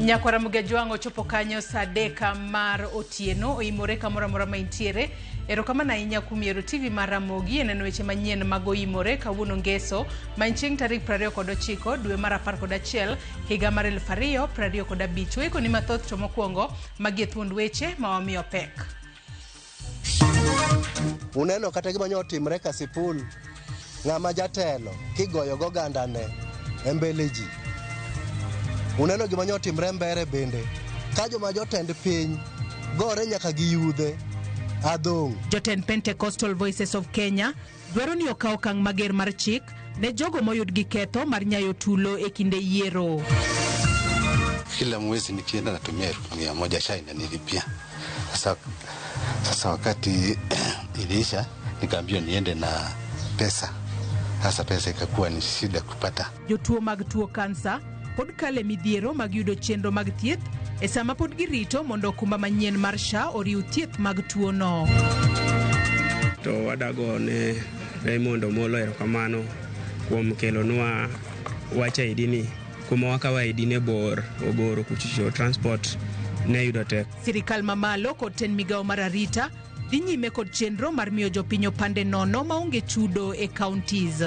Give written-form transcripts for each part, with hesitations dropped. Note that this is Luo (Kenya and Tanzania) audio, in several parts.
Nyakwara Mugejwang' ochopo kanyo saa adek mar otieno oimore kamoro amora ma intiere. Erokamano ahinya kuom yiero TV mar Ramogi e neno weche manyien mag oimore kawuono ngeso ma en chieng' tarik 29 dwe mar 11 higa mar 2025. Waikoni mathoth to mokwongo magi e thuond weche ma wamiyo pek. Uneno kata gima nyo otimre Kasipul, ng'ama jatelo kigoyo gogandane e mbele ji. Uneno gima nyo otimre Mbere bende, ka joma jotend piny gore nyaka gi yudhe adhong'. Jotend Pentecostal Voices of Kenya dwaro ni okaw okang' mager mar chik ne jogo moyud gi ketho mar nyayo tulo e kinde yiero. Kila mwezi nikienda natumia 100,000 SHA inanilipia. Sasa wakati iliisha nikaambiwa niende na pesa. Sasa pesa ikakuwa ni shida kupata. Jotuo mag tuo kansa pod kale midhiero mag yudo chenro mag thieth e sama pod girito mondo okumba manyien mar SHA oriw thieth mag tuono. To wadago ne Raymond Omolo erokamano kuom kelonwa wach ID ni. Kuma wakawa ID ne bor, ogoro kuchicho transport ne yudo tek. Sirikal mamalo kod tend migawo mar arita dhi nyime kod chenro mar miyo jopiny opande nono maonge chudo e counties.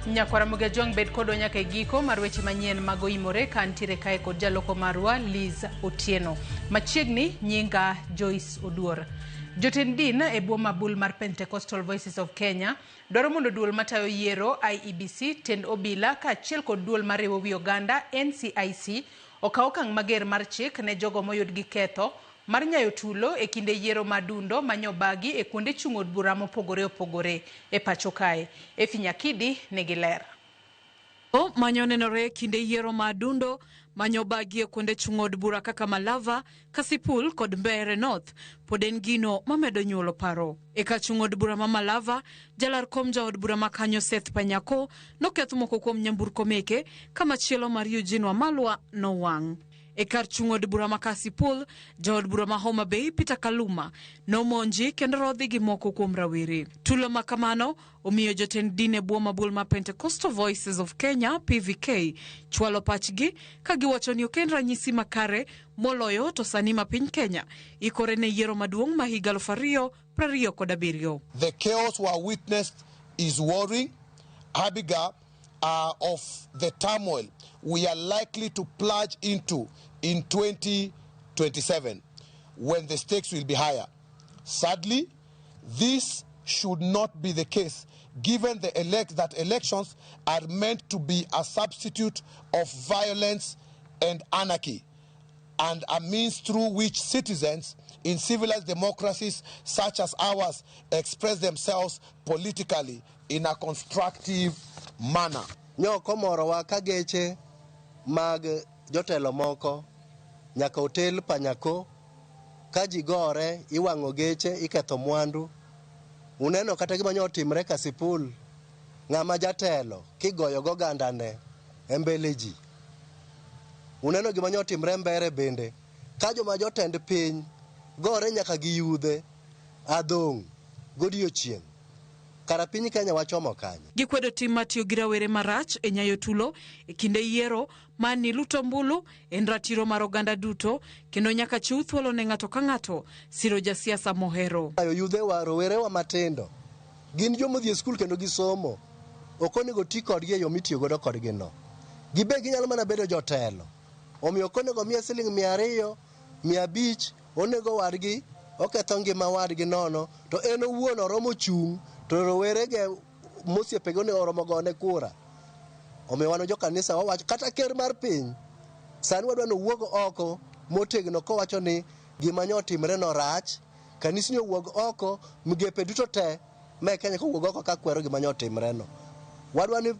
Nyakwara Mugejwang' bed kodwa nyaka e giko mar weche manyien mag oimore ka antiere kae kod jaloko marwa Liz Otieno. Machiegni nyinga Joyce Oduor. Jotend din e bwo mabul mar Pentecostal Voices of Kenya dwaro mondo duol matayo yiero IEBC, tend obila kaachiel kod duol mariwo wi oganda NCIC okaw okang' mager mar chik ne jogo moyud gi ketho mar nyayo tulo e kinde yiero ma dundo manyobagi e kuonde chung' od bura mopogore opogore e pacho kae. Efi Nyakidi nigi ler. Manyo nenore e kinde yiero ma adundo manyobagi e kuonde chung' od bura kaka Malava, Kasipul kod Mbeere North pod en gino mamedo nyuolo paro. E kar chung' od bura ma Malava, jalar kom jaod bura ma kanyo Seth Panyako noketh moko kuom nyamburko meke ka machielo mar Eugene Wamalwa nowang'. E kar chung' od bura ma Kasipul, jaod bura ma Homa Bay Peter Kaluma nomonji kendo rodhi gi moko kuom rawere. Tulo ma kamano omiyo jotend din e bwo mabul ma Pentecostal Voices of Kenya PVK chwalo pachgi ka giwacho ni ok en ranyisi makare moloyo to sani ma piny Kenya ikore ne yiero maduong' ma higa 2027. The chaos we witnessed is worrying. Abigail, of the turmoil we are likely to plunge into in 2027 when the stakes will be higher. Sadly, this should not be the case given the elect that elections are meant to be a substitute of violence and anarchy and a means through which citizens in civilized democracies such as ours express themselves politically in a constructive manner. Nyoko morowa ka geche mag jotelo moko nyaka otel Panyako ka ji gore iwang'o geche iketho mwandu. Uneno kata gima nyo otimre Kasipul, ng'ama jatelo kigoyo gogandane e mbele ji. Uneno gima nyo otimre Mbere bende ka joma jotend piny gore nyaka gi yudhe adhong' godiochieng'. Kara piny Kenya wachomo kanye? Gikwedo tim mar tiyo gi rawere marach e nyayo tulo e kinde yiero ma ni luto ombulu en ratiro mar oganda duto kendo nyaka chiw thuolo ne ng'ato ka ng'ato siro jasiasa mohero. Ayo yudhewa, rowerewa matindo gin joma odhi e skul kendo gisomo. Ok onego ti kodgi e yo mitiyo godo kodgi no. Gibe ginyalo mana bedo jotelo. Omiyo ok onego miye siling 200, 500, onego wadgi, oketho ngima wadgi nono, to en owuon oromo chung' To rowerege mosiepego ne oromo gone kura. Omiyo wan jo kanisa wawacho kata ker mar piny sani wadwa ni owuog oko motegno kowacho ni gima nyo otimre no rach, kanisni owuog oko, migepe duto te me Kenya kowuog oko ka kwero gima nyo otimre no. Wadwa ni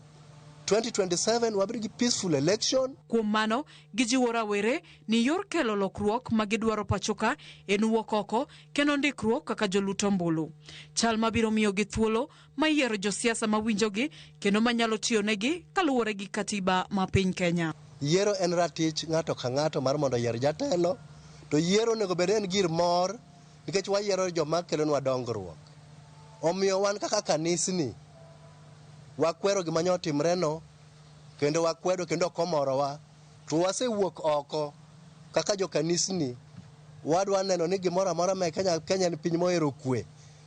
2027 wabed gi peaceful election. Kuom mano, gijiwo rawere ni yor kelo lokruok ma gidwaro pachoka en wuok oko kendo ndikruok kaka jolut ombulu. Chal mabiro miyogi thuolo ma yiero josiasa mawinjogi kendo manyalo tiyonegi kaluwore gi katiba ma piny Kenya. Yiero en ratich ng'ato ka ng'ato mar mondo oyier jatelo, to yiero onego bed en gir mor nikech wayiero joma kelonwa dongruok. Omiyo wan kaka kanisni wakwero gima nyo otimreno kendo wakwedo kendo ok omorowa, to wasewuok oko kaka jokanisni. Wadwa neno ni gimoro amora ma Kenya, Kenya en piny mohero kwe.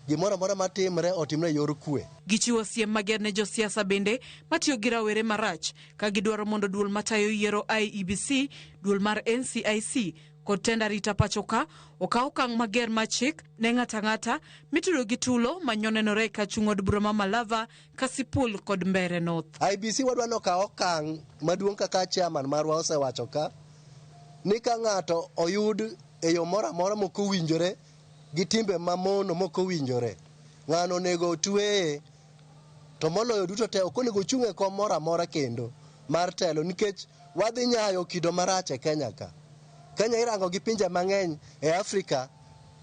Gimoro amora matimre otimre e yor kwe. Gichiwo siem mager ne josiasa bende matiyo gi rawere marach ka gidwaro mondo duol matayo yiero IEBC, duol mar NCIC kod tend arita pacho ka okaw okang' mager mar chik ne ng'ato ang'ata mitudo gi tulo manyonenore ka chung' od bura ma Malava, Kasipul kod Mbeere North. IEBC wadwa ni okaw okang' maduong' kaka chairman marwa osewacho ka ni ka ng'ato oyud e yo moro amora mok owinjore gi timbe mamono mok owinjore, ng'ano onego otweye, to moloyo duto te ok onego ochung' e kom moro amora kendo mar telo nikech wadhi nyayo kido marach e Kenya ka. Kenya irango gi pinje mang'eny e Afrika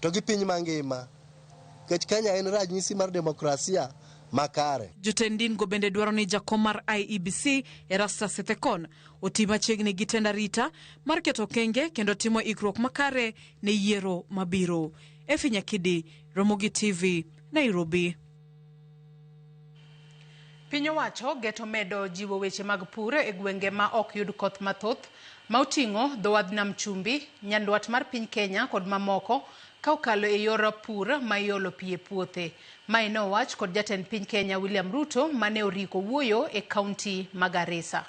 to gi piny mangima nikech Kenya en ranyisi mar demokrasia makare. Jotend din go bende dwaro ni jakom mar IEBC Erastus Ethekon oti machiegni gi tend arita mar keto okenge kendo timo ikruok makare ne yiero mabiro. Efi Nyakidi, Ramogi TV, Nairobi. Piny owacho geto medo jiwo weche mag pur e gwenge ma ok yud koth mathoth ma oting'o dho wadh nam chumbi, nyandwat mar piny Kenya kod mamoko ka okalo e yor pur ma iolo pi e puothe. Mae ne owach kod jatend piny Kenya William Ruto mane oriko wuoyo e kaunti ma Garissa.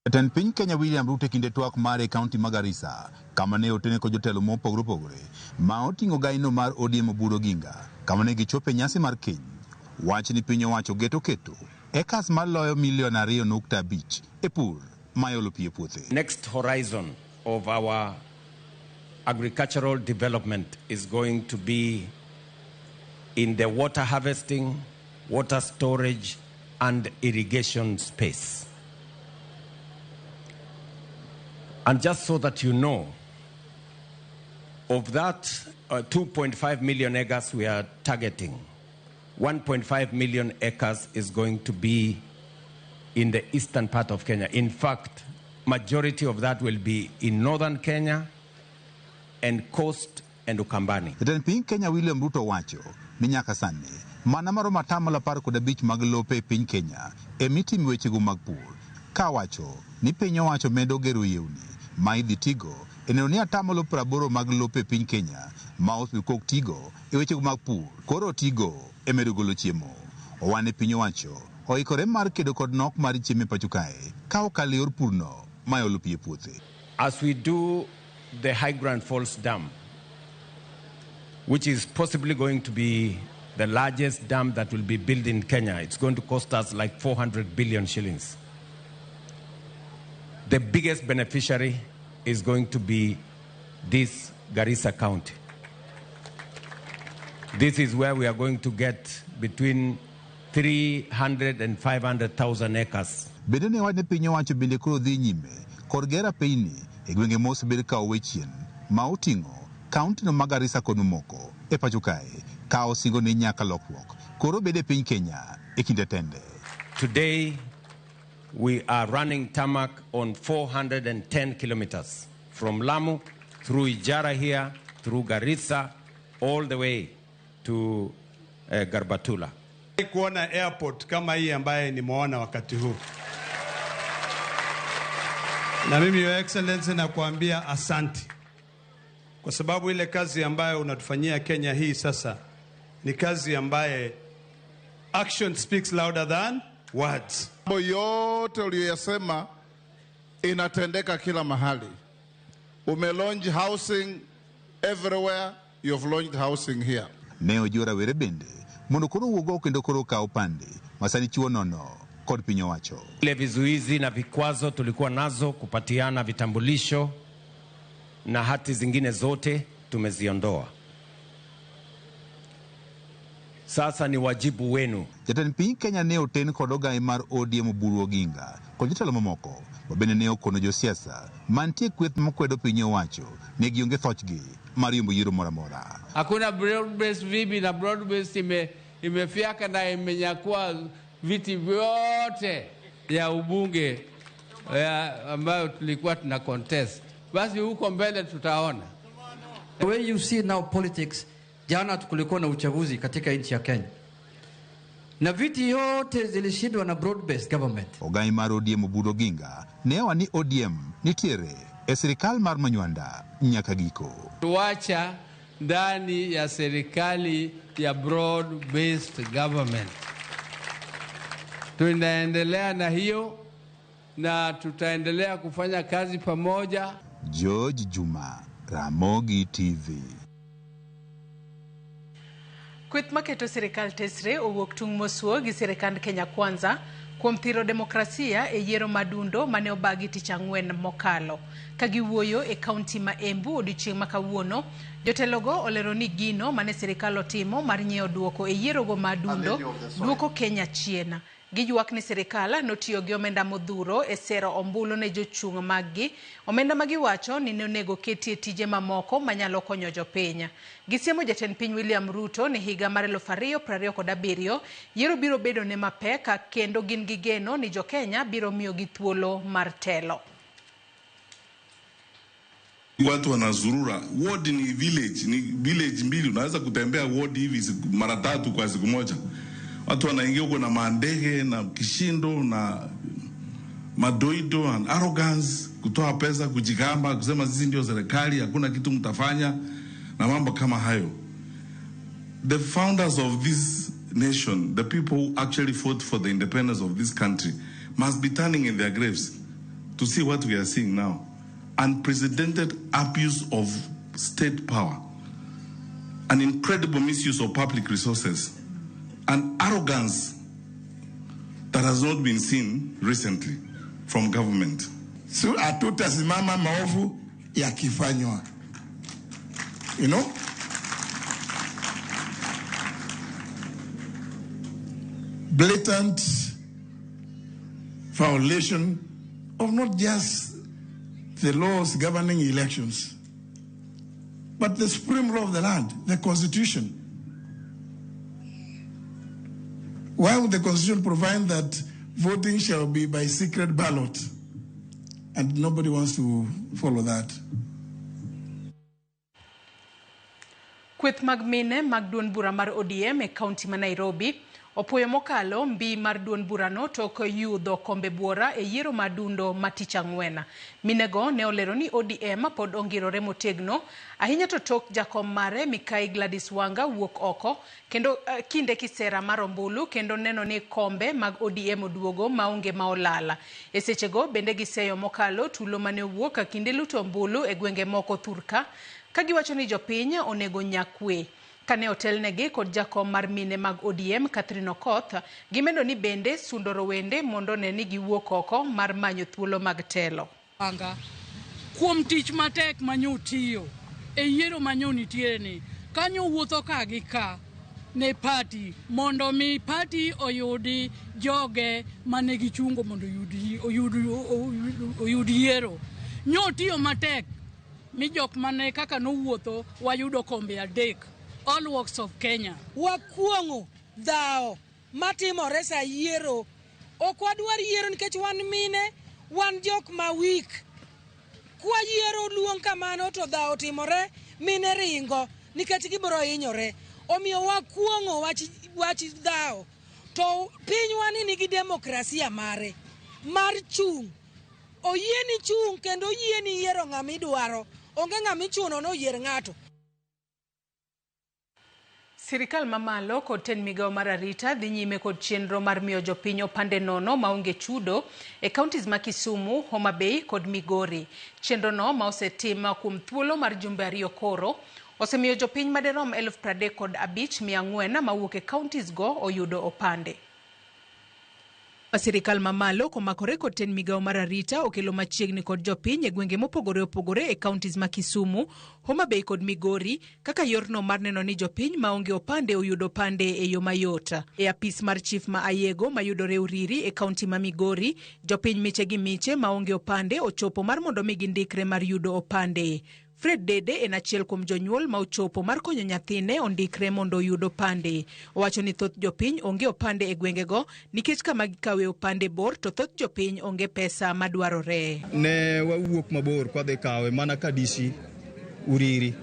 Jatend piny Kenya William Ruto e kinde twak mare e kaunti ma Garissa, kama ne otene kod jotelo mopogore opogore ma oting'o gaino mar ODM Oburu Oginga, kama ne gichopo e nyasi mar keny. Wach ni piny owacho geto keto ekas maloyo milion 2.5 e pur ma iolo pi e puothe. Next horizon of our agricultural development is going to be in the water harvesting, water storage, and irrigation space. And just so that you know, of that 2.5 million acres we are targeting, 1.5 million acres is going to be in the eastern part of Kenya. In fact, majority of that will be in northern Kenya and Coast and Ukambani. Jatend piny Kenya William Ruto wacho ni nyaka sani mana maromo 15% mag lope e piny Kenya emitimo wechego mag pur, kawacho ni piny owacho medo gero yewni ma idhi tigo e neno ni 80% mag lope e piny Kenya ma osebed kok tigo e wechego mag pur koro tigo e medo golo chiemo. Owane piny owacho oikore mar kedo kod nok mar chiemo e pacho kae ka okalo e yor purno ma iolo pi e puothe. As we do the High Grand Falls Dam, which is possibly going to be the largest dam that will be built in Kenya. It's going to cost us like 400 billion shillings. The biggest beneficiary is going to be this Garissa County. This is where we are going to get between 300 and 500,000 acres. Bende ne wach ni piny owacho bende koro dhi nyime kod gero apeyni e gwenge mosebed ka owe chien ma oting'o kaunti no ma Garissa kod mamoko e pacho kae ka osingo ni nyaka lokruok koro bed e piny Kenya e kinde tende. Today we are running tarmac on 410 kilometers from Lamu through Ijara here, through Garissa, all the way to Garbatula. Kuona airport kama hii ambaye nimeona wakati huu. Na mimi Your Excellency nakuambia asanti. Kwa sababu ile kazi ambayo unatufanyia Kenya hii sasa ni kazi ambaye action speaks louder than words. Mambo yote uliyoyasema inatendeka kila mahali. Umelaunch housing everywhere, you've launched housing here. Ne ojiwo rawere bende mondo koro owuog oko kendo koro okaw opande ma sani chiwo nono kod piny owacho. Ile vizuizi na vikwazo tulikuwa nazo kupatiana vitambulisho na hati zingine zote tumeziondoa. Sasa ni wajibu wenu. Jatend piny Kenya ne oten kod ogai mar ODM Oburu Oginga kod jotelo mamoko ma bende ne okono josiasa mantie kweth makwedo piny owacho ne gionge thochgi mar yombo yiero moro amora. Hakuna broad based vipi na broad based imefyaka na imenyakua viti vyote ya ubunge ya ambayo tulikuwa tuna contest. Basi huko mbele tutaona. The way you see now politics, jana kulikuwa na uchaguzi katika nchi ya Kenya na viti yote zilishindwa na broad based government. Ogai mar ODM Oburu Oginga ne owa ni ODM nitiere e sirikal mar Manywanda nyaka giko. Tuacha ndani ya serikali ya broad based government. Tunaendelea na hiyo na tutaendelea kufanya kazi pamoja. George Juma, Ramogi TV. Kweth maketo sirikal tesre owuok tung' mosuo gi sirikand Kenya Kwanza kuom thiro demokrasia e yiero madundo mane obagi tich ang'wen mokalo. Ka giwuoyo e kaunti ma Embu odiochieng' ma kawuono, jotelogo olero ni gino mane sirikal otimo mar nyiewo duoko e yierogo madundo duoko Kenya chien. Giywak ni sirikal notiyo gi omenda modhuro e sero ombulu ne jochung' maggi, omenda ma giwacho ni ne onego ketie tije mamoko manyalo konyo jopiny. Gisiemo jatend piny William Ruto ni higa mar 2027 yiero biro bedo ne mapek kendo gin gi geno ni jokenya biro miyogi thuolo mar telo. Watu wanazurura ward ni village, ni village mbili, unaweza kutembea ward hivi mara tatu kwa siku moja. Watu wanaingia huko na mandege na kishindo na madoido and arrogance, kutoa pesa, kujigamba, kusema sisi ndio serikali, hakuna kitu mtafanya na mambo kama hayo. The founders of this nation, the people who actually fought for the independence of this country, must be turning in their graves to see what we are seeing now. Unprecedented abuse of state power, an incredible misuse of public resources, and arrogance that has not been seen recently from government. So hatutasimama maovu yakifanywa. You know? Blatant violation of not just the laws governing elections, but the supreme law of the land, the Constitution. Why would the Constitution provide that voting shall be by secret ballot? And nobody wants to follow that. Kweth mag mine mag duond bura mar ODM e kaunti ma Nairobi opuoyo mokalo mbi mar duond burano tok yudho kombe buora e yiero madundo ma tich ang'wen. Minego ne olero ni ODM pod ongirore motegno ahinya to tok jakom mare Mikai Gladys Wanga wuok oko kendo kinde kisera mar ombulu kendo neno ni kombe mag ODM oduogo maonge ma olala. E sechego bende giseyo mokalo tulo mane owuok kinde luto ombulu e gwenge moko thurka ka giwacho ni jopiny onego nyakwe. Kane otelnegi kod jakom mar mine mag ODM Catherine Okoth, gimedo ni bende sundo rowende mondo ne ni giwuok oko mar manyo thuolo mag telo. Wanga kuom tich matek manyo tiyo e yiero manyo nitiere ni kanyo wuotho ka gi ka ne party mondo mi party oyudi joge mane gichungo mondo oyud yiero. Nyo tiyo matek mi jok mane kaka nowuotho wayudo kombe adek. All walks of Kenya. Wakuong'o dhao matimore sa yiero. Ok wadwar yiero nikech wan mine, wan jok ma weak. Kwa yiero luong kamano to dhao timore, mine ringo nikech gibiro hinyore. Omiyo wakuong'o wach dhao. To pinywa ni nigi demokrasia mare mar chung'. Oyieni chung' kendo oyieni yiero ng'ama idwaro. Onge ng'ama ichuno ni oyier ng'ato. Sirikal mamalo kod tend migao mar arita dhi nyime kod chenro mar miyo jopiny opande nono maonge chudo e counties ma Kisumu, Homa Bay kod Migori. Chenro no ma osetim kuom thuolo mar jumbe ariyo koro osemiyo jopiny maderom 35,400 mawuok e counties go oyudo opande. Sirikal mamalo komakore kod tend migawo mar arita okelo machiegni kod jopiny e gwenge mopogore opogore e counties ma Kisumu, Homa Bay kod Migori kaka yorno mar neno ni jopiny maonge opande oyudo opande e yo mayot. E apis mar chief ma Ayego mayudore Uriri e county ma Migori, jopiny miche gi miche maonge opande ochopo mar mondo mi gindikre mar yudo opande. Fred Dede en achiel kuom jonyuol ma ochopo mar konyo nyathine ondikre mondo oyud opande. Owacho ni thoth jopiny onge opande e gwengego nikech kama gikawe opande bor to thoth jopiny onge pesa madwarore. Ne wawuok mabor kwadhi kawe mana ka DC Uriri.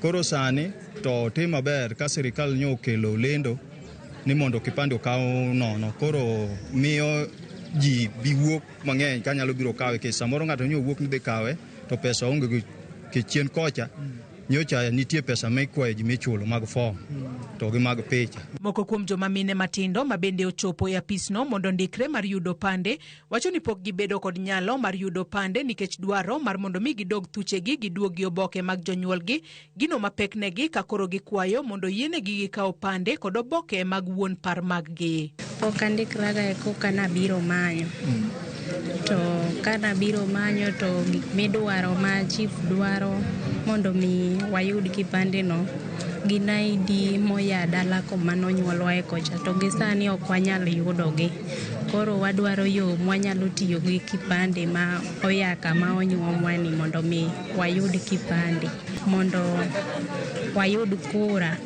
Koro sani to tim maber ka sirikal nyo okelo lendo ni mondo kipande okaw nono. Koro miyo ji bi wuok mang'eny kanyalo biro kawe nikech samoro ng'ato nyo wuok ni dhi kawe to pesa onge go chien kocha nyocha nitie pesa ma ikwayo ji michulo mag form to gi mag picha. Moko kuom joma mine matindo ma bende ochopo e apisno mondo ondikre mar yudo opande wacho ni pok gibedo kod nyalo mar yudo opande nikech dwaro mar mondo mi gidog thuchegi giduog gi oboke mag jonyuolgi, gino mapek negi ka koro gikwayo mondo yienegi gikaw opande kod oboke mag wuon par maggi. Pok andikraga e koka nabiro manyo. To kanabiro manyo to gik midwaro ma chief dwaro mondo mi wayud kipande no gin ID moya dala kuma nonyuolwae kocha to gi sani ok wanyal yudogi. Koro wadwaro yo mwanyalo tiyo gi kipande ma oya kama onyuomwa ni mondo mi wayud kipande mondo wayud kura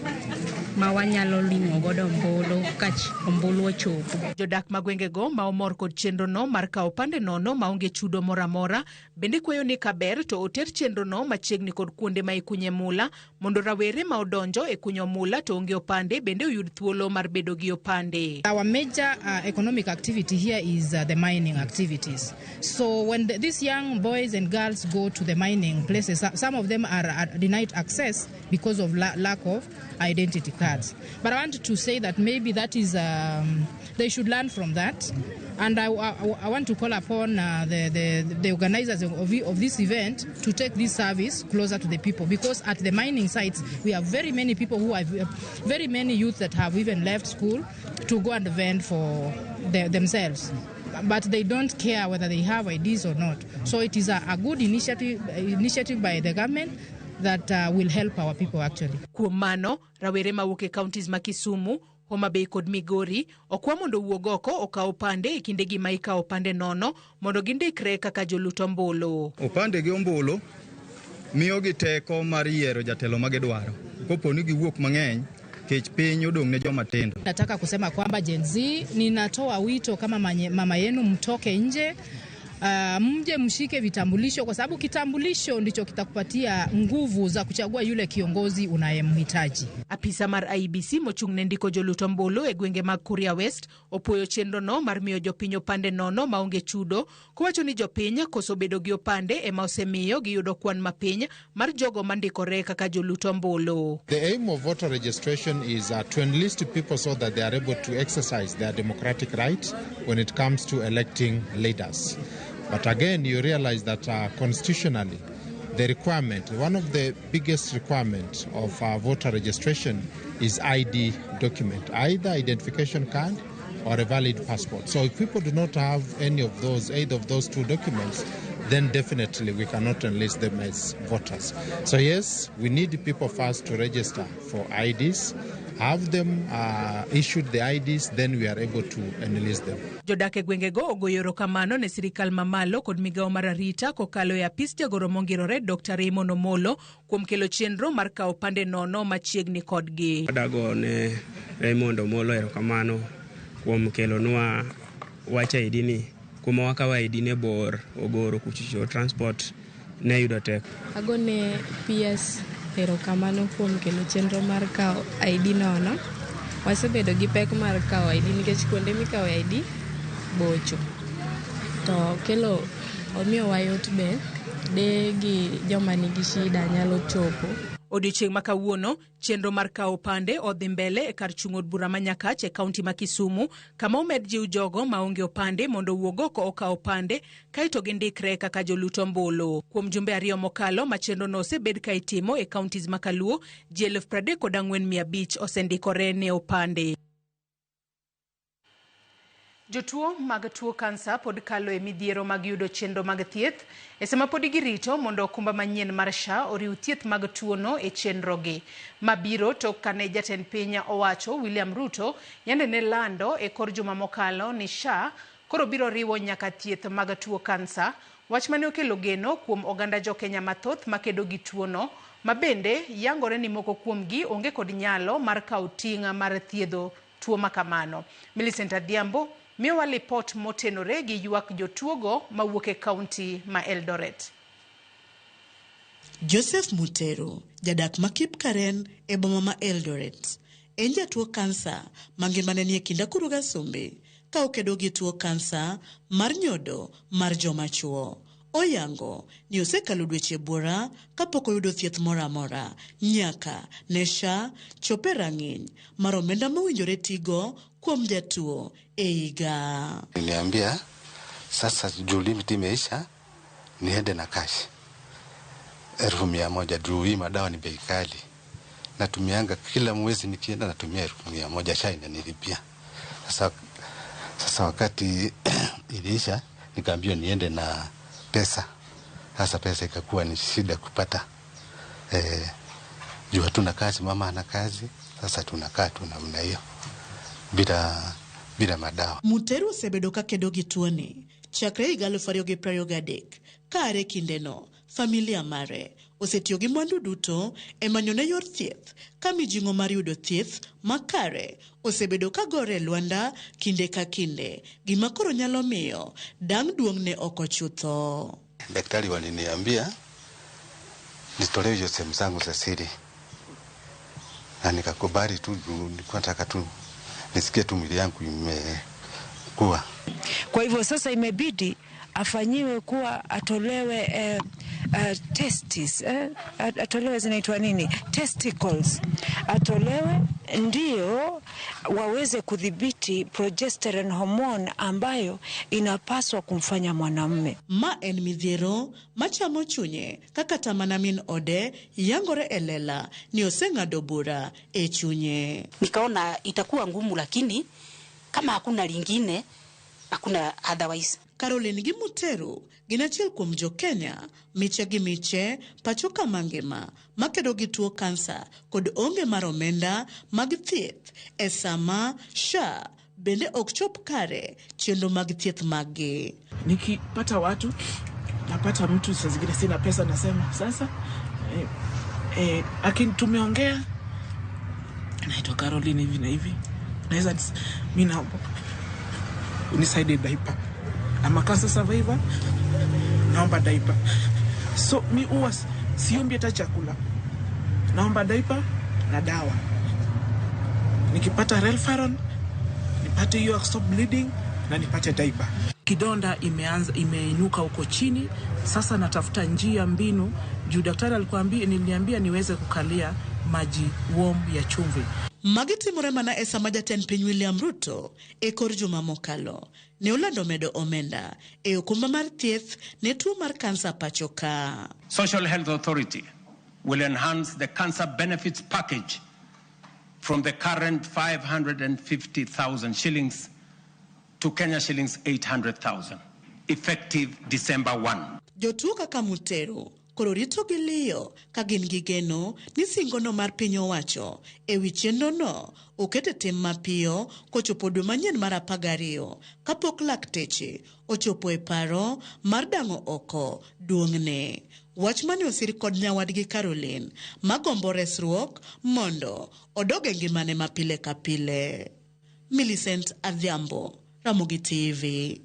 ma wanyalo ling'o godo ombulu ka ombulu ochopo. Jodak ma gwengego ma omor kod chenrono mar kawo opande nono maonge chudo moro amora bende kwayo ni kaber to oter chenrono machiegni kod kuonde ma ikunye mula mondo rawere ma odonjo e kunyo mula to onge opande bende oyud thuolo mar bedo gi opande. Our major economic activity here is the mining activities. So when these young boys and girls go to the mining places, some of them are denied access because of lack of identity cards. But I want to say that maybe that is, they should learn from that. And I want to call upon the organizers of this event to take this service closer to the people, because at the mining sites we have very many people who have, very many youth that have even left school to go and vend for themselves. But they don't care whether they have IDs or not. So it is a good initiative by the government that will help our people actually. Kuom mano, rawere mawuok e counties ma Kisumu, Homa Bay kod Migori okwa mondo owuog oko okaw opande e kindegi ma ikawo opande nono mondo gindikre kaka jolut ombulu. Opande gi ombulu miyogi teko mar yiero jatelo ma gidwaro. Kopo ni giwuok mang'eny, kech piny odong' ne joma tindo. Nataka kusema kwamba Gen Z, ninatoa wito kama mama yenu, mtoke nje, mje mshike vitambulisho, kwa sababu kitambulisho ndicho kitakupatia nguvu za kuchagua yule kiongozi unayemhitaji. Apisa mar IEBC mochung' ne ndiko jolut ombulu e gwenge mag Kuria West opuoyo chenrono mar miyo jopiny opande nono maonge chudo kowacho ni jopiny koso bedo gi opande ema osemiyo giyudo kwan mapiny mar jogo mandikore kaka jolut ombulu. The aim of voter registration is to enlist people so that they are able to exercise their democratic right when it comes to electing leaders. But again, you realize that constitutionally, the requirement, one of the biggest requirements of voter registration is ID document, either identification card or a valid passport. So if people do not have any of those, either of those two documents, then definitely we cannot enlist them as voters. So yes, we need people first to register for IDs, have them issued the IDs, then we are able to enlist them. Jodak e gwengego ogoyo erokamano ne sirikal mamalo kod migawo mar arita kokalo e apis jagoro mongirore Dr. Raymond Omolo kuom kelo chenro mar kawo opande nono machiegni kodgi. Adago ne Raymond Omolo erokamano kuom kelonwa wach ID ni kuma wakawo ID ne bor Ogoro kuchocho transport ne yudo tek. Agone PS erokamano kuom kelo chenro mar kawo ID nono. Wasebedo gi pek mar kawo ID nikech kuonde mikawe ID bocho. To kelo omiyowa yot be de gi joma nigi shida nyalo chopo. Odiochieng' ma kawuono, chenro mar kawo opande odhi mbele e kar chung' od bura ma Nyakach e kaunti ma Kisumu, kama omed jiw jogo maonge opande mondo owuog oko okaw opande kaeto gindikre kaka jolut ombulu. Kuom jumbe ariyo mokalo ma chenrono osebed ka itimo e counties ma Kaluo, ji 34,500 osendikore ne opande. Jotuo mag tuo kansa pod kalo e midhiero mag yudo chenro mag thieth e sama pod girito mondo okumba manyien mar SHA oriw thieth mag tuono e chenrogi. Ma biro tok kane jatend piny owacho William Ruto yande ne lando e kor juma mokalo ni SHA koro biro riwo nyaka thieth mag tuo kansa, wach mane okelo geno kuom oganda jokenya mathoth makedo gi tuono ma bende yangore ni moko kuomgi onge kod nyalo mar kawo ting' mar thiedho tuo makamano. Millicent Adhiambo miyowa lipot motenore gi ywak jotuogo mawuok e kaunti ma Eldoret. Joseph Muteru, jadak ma Kipkaren e boma ma Eldoret, en jatuo kansa ma ngimane nie kind akuru gi asumbi ka okedo gi tuo kansa mar nyodo mar joma chuo. Oyango ni osekalo dweche buora kapok oyudo thieth moro amora nyaka ne SHA chop e rang'iny mar omenda mowinjore tigo kuom jatuo e higa. Niliambia sasa juu limit imeisha niende na cash 100,000 juu hii madawa ni bei kali. Natumianga kila mwezi nikienda natumia 100,000 SHA inanilipia. Sasa wakati iliisha nikaambiwa niende na pesa. Sasa pesa ikakuwa ni shida kupata. Juu hatuna kazi, mama hana kazi, sasa tunakaa tu namna hiyo bila madawa. Muteru osebedo ka kedo gi tuoni chakre higa 2023 kare kindeno familia mare osetiyo gi mwandu duto e manyone yor thieth ka mijing'o mar yudo thieth makare osebedo ka gore e lwanda kinde ka kinde, gima koro nyalo miyo dang' duong'ne oko chutho. Daktari waliniambia nitolewe hizo sehemu zangu za siri na nikakubali tu, juu nilikuwa nataka tu nisikie tu mwili yangu imekuwa. Kwa hivyo sasa imebidi afanyiwe kuwa atolewe testis, atolewe zinaitwa nini? Testicles. Atolewe ndio waweze kudhibiti progesterone hormone ambayo inapaswa kumfanya mwanamume. Ma en midhiero machamo chunye kaka tamana min ode yangore e lela ni oseng'ado bura e chunye. Nikaona itakuwa ngumu, lakini kama hakuna lingine, hakuna otherwise. Caroline gi Muteru gin achiel kuom jo Kenya miche gi miche pacho kama ngima makedo gi tuo kansa kod onge mar omenda mag thieth e sama SHA bende ok chop kare chenro mag thieth maggi. Nikipata watu napata mtu saa zingine sina pesa, nasema sasa tumeongea, naitwa Caroline hivi na hivi, naweza mimi naomba unisaidie diaper. I'm a cancer survivor, naomba diaper. So mi huwa siombi hata chakula, naomba diaper na dawa. Nikipata Relferon nipate hiyo stop bleeding na nipate diaper. Kidonda imeinuka huko chini, sasa natafuta njia mbinu juu daktari alikuambia, niliambia niweze kukalia maji warm ya chumvi. Magi timore mana e sama jatend piny William Ruto e kor juma mokalo ne olando medo omenda e okumba mar thieth ne tuo mar kansa pacho ka. Social Health Authority will enhance the cancer benefits package from the current 550,000 shillings to Kenya shillings 800,000, effective December 1. Jotuo kaka Muteru koro rito gi liyo ka gin gi geno ni singono mar piny owacho e wi chenrono oket e tim mapiyo kochopo dwe manyien mar 12 kapok lakteche ochopo e paro mar dang'o oko duong'ne. Wach mane osir kod nyawadgi Caroline magombo resruok mondo odog e ngimane ma pile ka pile. Millicent Adhiambo, Ramogi TV.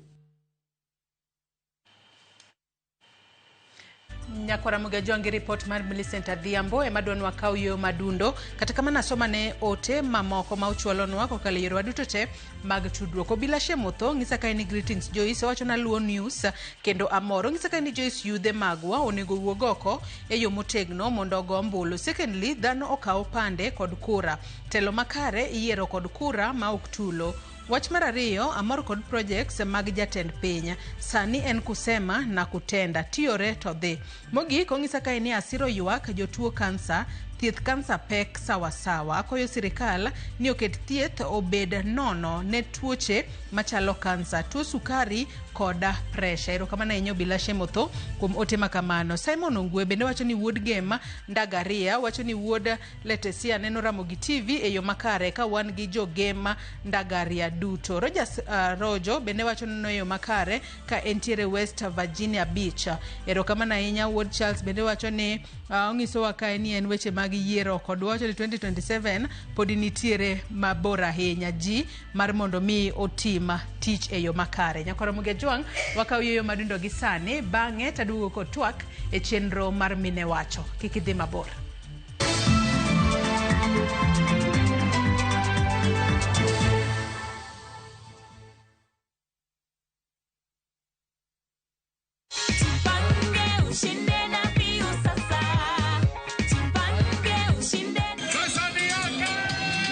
Nyakwara Mugajo gi ripot mar Millicent Adhiambo ema dwanwa kaw yo madundo. Kata kamano asoma ne ote mamoko ma uchwalonwa kokalo e yorewa duto te mag tudruok. Obila Shemotho ng'isa kae ni greetings Joyce, owacho na Luo News kendo amor. Ong'isa kae ni Joyce yudhe magwa onego wuog oko e yo motegno mondo ogo ombulu. Secondly, dhano okaw pande kod kura. Telo makare iyiero kod kura ma ok tulo. Wach mar ariyo, amor kod projects mag jatend piny. Sani en kusema na kutenda, tiyore to dhi. Mogik, ong'isa kae ni asiro ywak jotuo kansa, thieth kansa pek sawasawa. Akwayo sirikal ni oket thieth obed nono ne tuoche machalo kansa, tuo sukari kod presha. Erokamano ahinya Obila Shemotho kuom ote makamano. Simon Ongwe bende wacho ni wuod Gem Ndagaria wacho ni wuod Letesia neno Ramogi TV e yo makare ka wan gi jo Gem Ndagaria duto. Rogers Rojo bende wacho neno e yo makare ka entiere West Virginia Beach. Erokamano ahinya. Wuod Charles bende wacho ni ong'isowa kae ni en weche mag yiero kod wacho ni 2027 podi nitiere mabor ahinya ji mar mondo mi otim tich e yo makare. Nyakwara Muge Jwang' wakaw yueyo madundo gi sani bang'e taduogo kod twak e chenro mar Mine Wacho. Kik idhi mabor.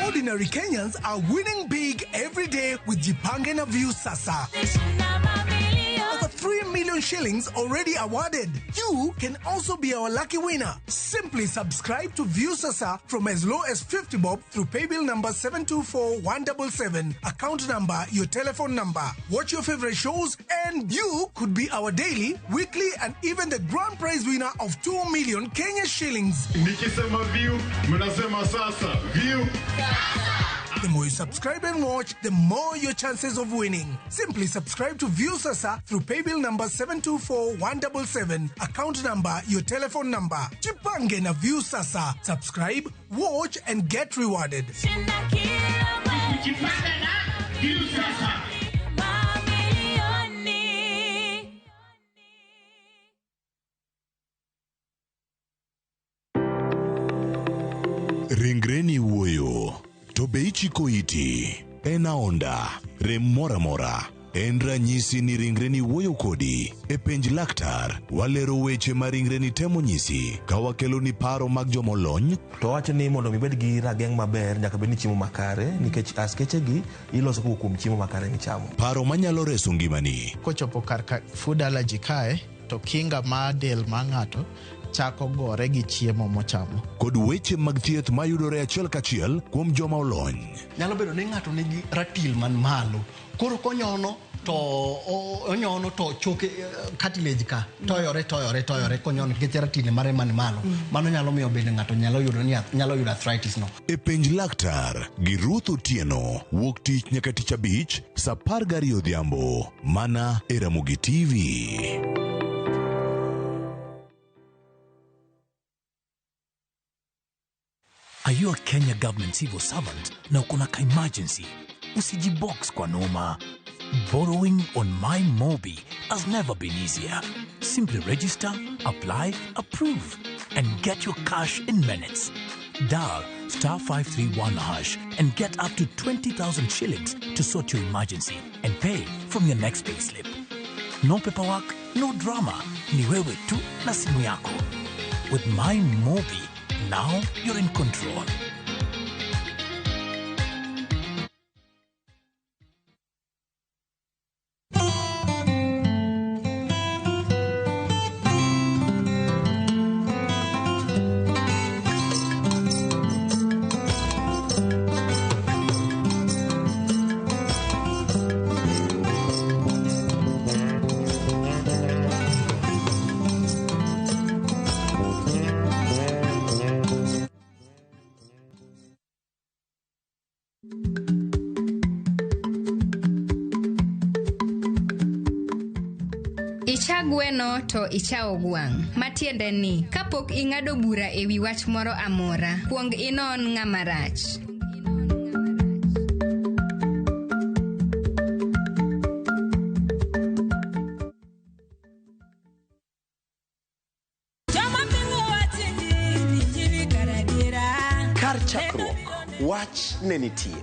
Ordinary Kenyans are winning big every day with Jipange na View Sasa. Over 3 million shillings already awarded. You can also be our lucky winner. Simply subscribe to View Sasa from as low as 50 bob through paybill number 724177, account number, your telephone number. Watch your favorite shows and you could be our daily, weekly and even the grand prize winner of 2 million Kenya shillings. Nikisema view, mnasema sasa. View. The more you subscribe and watch, the more your chances of winning. Simply subscribe to View Sasa through paybill number 724177, account number, your telephone number. Jipange na View Sasa. Subscribe, watch and get rewarded. Ringreni wuoyo, to be ichiko iti? En aonda, rem moro amora. En ranyisi ni ringreni wuoyo kodi. E penj laktar, walero weche ma ringreni temo nyisi ka wakeloni paro mag jomolony. To wacho ni mondo mi ibed gi rageng' maber nyaka bed ni chiemo makare nikech askeche gi iloso kowuok kuom chiemo makare michamo. Paro manyalo reso ngimani. Kochopo kar ka food allergy kae to kinga mar del mar ng'ato chako gore gi chiemo mochamo. Kod weche mag thieth mayudore achiel kachiel kuom joma olony. Nyalo bedo ni ng'ato nigi ratil man malo. Koro konyono to onyono to choke cartilage ka toyore toyore toyore konyono nikech ratil mare man malo. Mano nyalo miyo bende ng'ato nyalo yudo ni nyalo yudo arthritis no. E penj laktar gi Ruth Otieno wuok tich nyaka tich abich saa 12 odhiambo mana e Ramogi TV. Are you a Kenya government civil servant na uko na ka emergency? Usijibox kwa noma. Borrowing on MyMobi has never been easier. Simply register, apply, approve, and get your cash in minutes. Dial star 531 hash and get up to 20,000 shillings to sort your emergency and pay from your next payslip. No paperwork, no drama. Ni wewe tu na simu yako. With MyMobi, now you're in control. Icha gweno to ichawo gwang'. Matiende ni, kapok ing'ado bura e wi wach moro amora, kuong inon ng'ama rach. Wach ne nitie.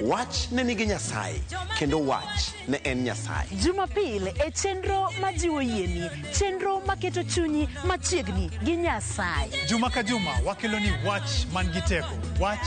Wach ne nigi Nyasaye, kendo wach ne en Nyasaye. Jumapil e chenro majiwo yieni, chenro maketo chunyi machiegni gi Nyasaye. Juma ka juma wakelo ni wach man gi teko, wach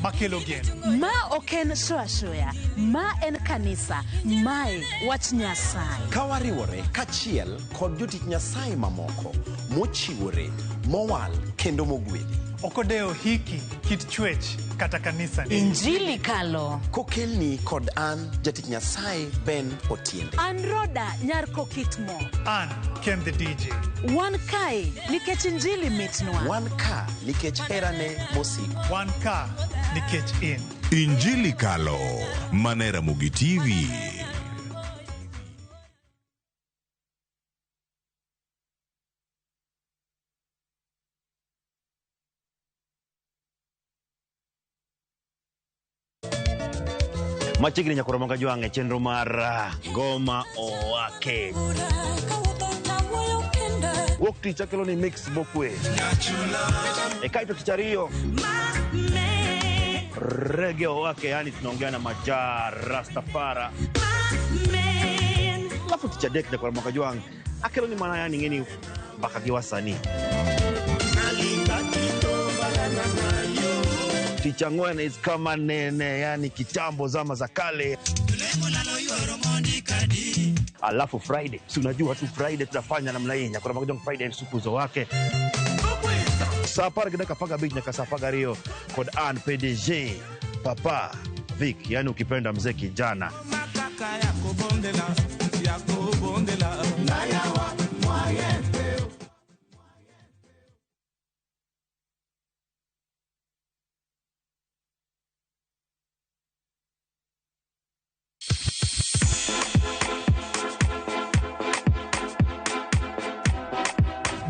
makelo geno. Ma ok en show ashoya, ma en kanisa, mae wach Nyasaye. Ka wariwore kachiel kod jotich Nyasaye mamoko mochiwore, mowal kendo mogwedhi. Ok odewo hiki, kit chwech kata kanisa ni. Injili kalo. Kokelni kod an jatich Nyasaye Ben Otiende. An Roda nyar Kokitmo. An Ken the DJ. Wan kae nikech injili mitnwa. Wan ka nikech herane mosiko. Wan ka nikech in. Injili Kalo, mana Ramogi TV. Machiegni nyakoro moga jwang' e chenro mar Ngoma Owake. Wuok tich akelo ni mix mokwe. E kaito tich ariyo Reggae Owake, yani tunaongea na Majaa Rastafara. Alafu tich adek nyakoro moga jwang' akelo ni mana yani ng'eni mbaka gi wasanii. Tich ang'wen is kama nene, yani kitambo zama za kale. Alafu Friday, si unajua tu Friday tunafanya namna hii, nyakoro moga jwang' Friday sukuzo wake. Saa 10 gi dakika 15 nyaka saa 12 kod an PDG Papa Vic, yani ukipenda mzee kijana.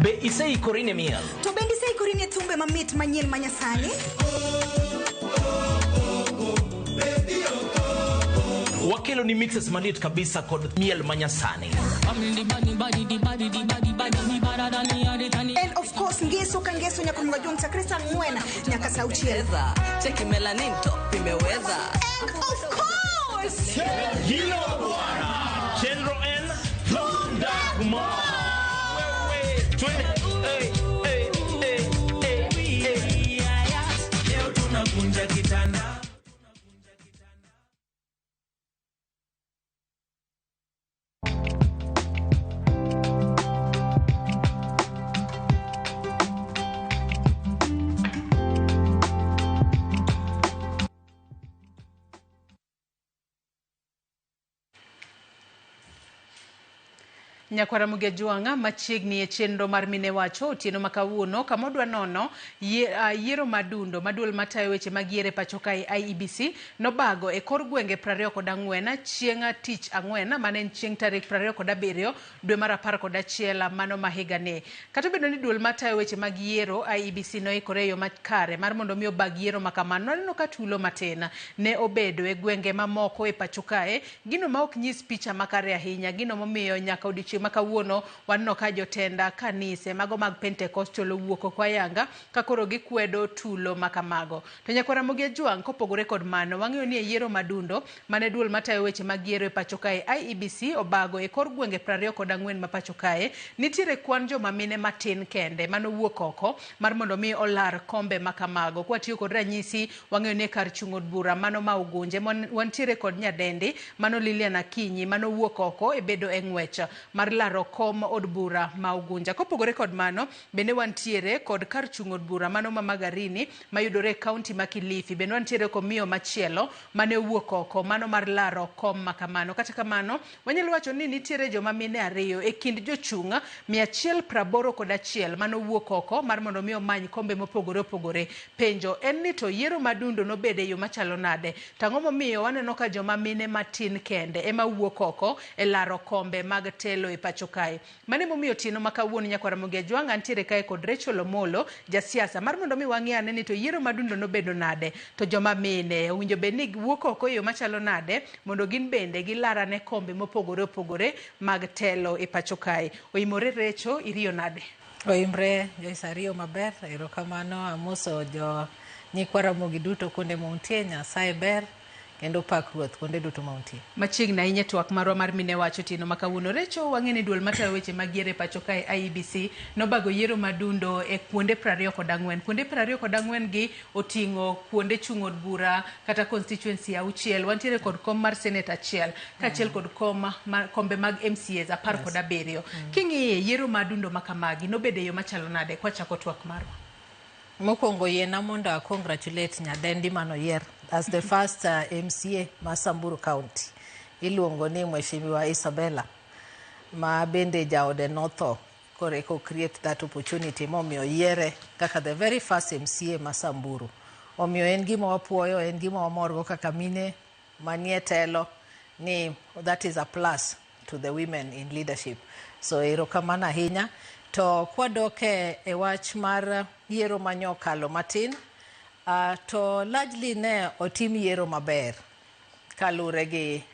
Be iseikori ne miel? To bende iseikori ne thumbe mamit manyien manyasani? Wakelo ni mixes maliet kabisa kod miel manyasani. And of course ngeso ka ngeso nyaka mga jong chakre saa 4 nyaka saa 6. Cheki melanin top imeweza. And of course Hilo bwana. Chenro N Dagmar. Twende. Hey, hey, hey, hey, hey. Leo tunakunja kitanda. Nyakwara Mugejuanga machiegni e chenro mar mine wacho otieno ma kawuono kama odwa nono yiero madundo maduol matayo weche mag yiero e pacho kae IEBC nobago e kor gwenge 24 chieng' tich ang'wen mane en chieng' tarik 27 dwe mar 11 mano ma higani. Kata obedo ni duol matayo weche mag yiero IEBC noikore e yo makare mar mondo mi obag yiero ma kamano, waneno ka tulo matin ne obedo e gwenge mamoko e pacho kae, gino ma ok nyis picha makare ahinya, gino momiyo nyaka odiochieng' ma kawuono waneno ka jotenda kanise mago mag Pentecostal owuok oko ayanga ka koro gikwedo tulo makamago. To nyakwara Ramogi Ajwang', kopogore kod mano, wang'eyo ni e yiero madundo mane duol matayo weche mag yiero e pacho kae IEBC obago e kor gwenge 24 ma pacho kae, nitiere kwan joma mine matin kende manowuok oko mar mondo mi olar kombe makamago. Kwatiyo kod ranyisi, wang'eyo ni e kar chung' od bura mano ma Ugunje wantiere kod nyadendi mano Lilian Akinyi manowuok oko e bedo e ng'wech mar laro kom od bura ma Ugunja. Kopogore kod mano, bende wantiere kod kar chung' od bura mano ma Magarini mayudore e kaunti ma Kilifi. Bende wantiere kod miyo machielo mane owuok oko mano mar laro kom makamano. Kata kamano, wanyalo wacho ni nitiere joma mine ariyo e kind jochung' 181 manowuok oko mar mondo mi omany kombe mopogore opogore. Penjo en ni to yiero madundo nobede e yo machalo nade? To ang'o momiyo waneno ka joma mine matin kende ema wuok oko e laro kombe mag telo e pacho kae? Mane momiyo otieno ma kawuono nyakwara Ramogi Ajwang' antiere kae kod Rachel Omolo, jasiasa, mar mondo mi wang'e ane ni to yiero madundo nobedo nade, to joma mine owinjo bed ni wuok oko e yo machalo nade mondo gin bende gilarane kombe mopogore opogore mag telo e pacho kae. Oimore Recho, iriyo nade? Oimre Joyce, ariyo maber, erokamano. Amoso jo Nyikwa Ramogi duto kuonde ma untie, Nyasaye ber kendo pak Ruoth kuonde duto ma untie. Machiegni ahinya twak marwa mar mine wacho otieno ma kawuono. Recho wang'e ni duol matayo weche mag yiero e pacho kae IEBC nobago yiero madundo e kuonde 24. Kuonde 24 gi oting'o kuonde chung' od bura kata constituency 6. Wantiere kod kom mar senate 1 kaachiel kod kombe mag MCAs 17. King'iye yiero madundo ma kamagi nobedo e yo machalo nade kwachako twak marwa? Mokwongo yiena mondo a congratulate nyadendi manoyier as the first MCA ma Samburu County. Iluongo ni Mheshimiwa Isabella ma bende jaode notho koro eko create that opportunity momiyo yiere kaka the very first MCA ma Samburu. Omiyo en gima wapuoyo, en gima wamorgo kaka mine manie telo ni that is a plus to the women in leadership. So erokamano ahinya. To kwadok e wach mar yiero manyokalo matin, to largely ne otim yiero maber kaluwore gi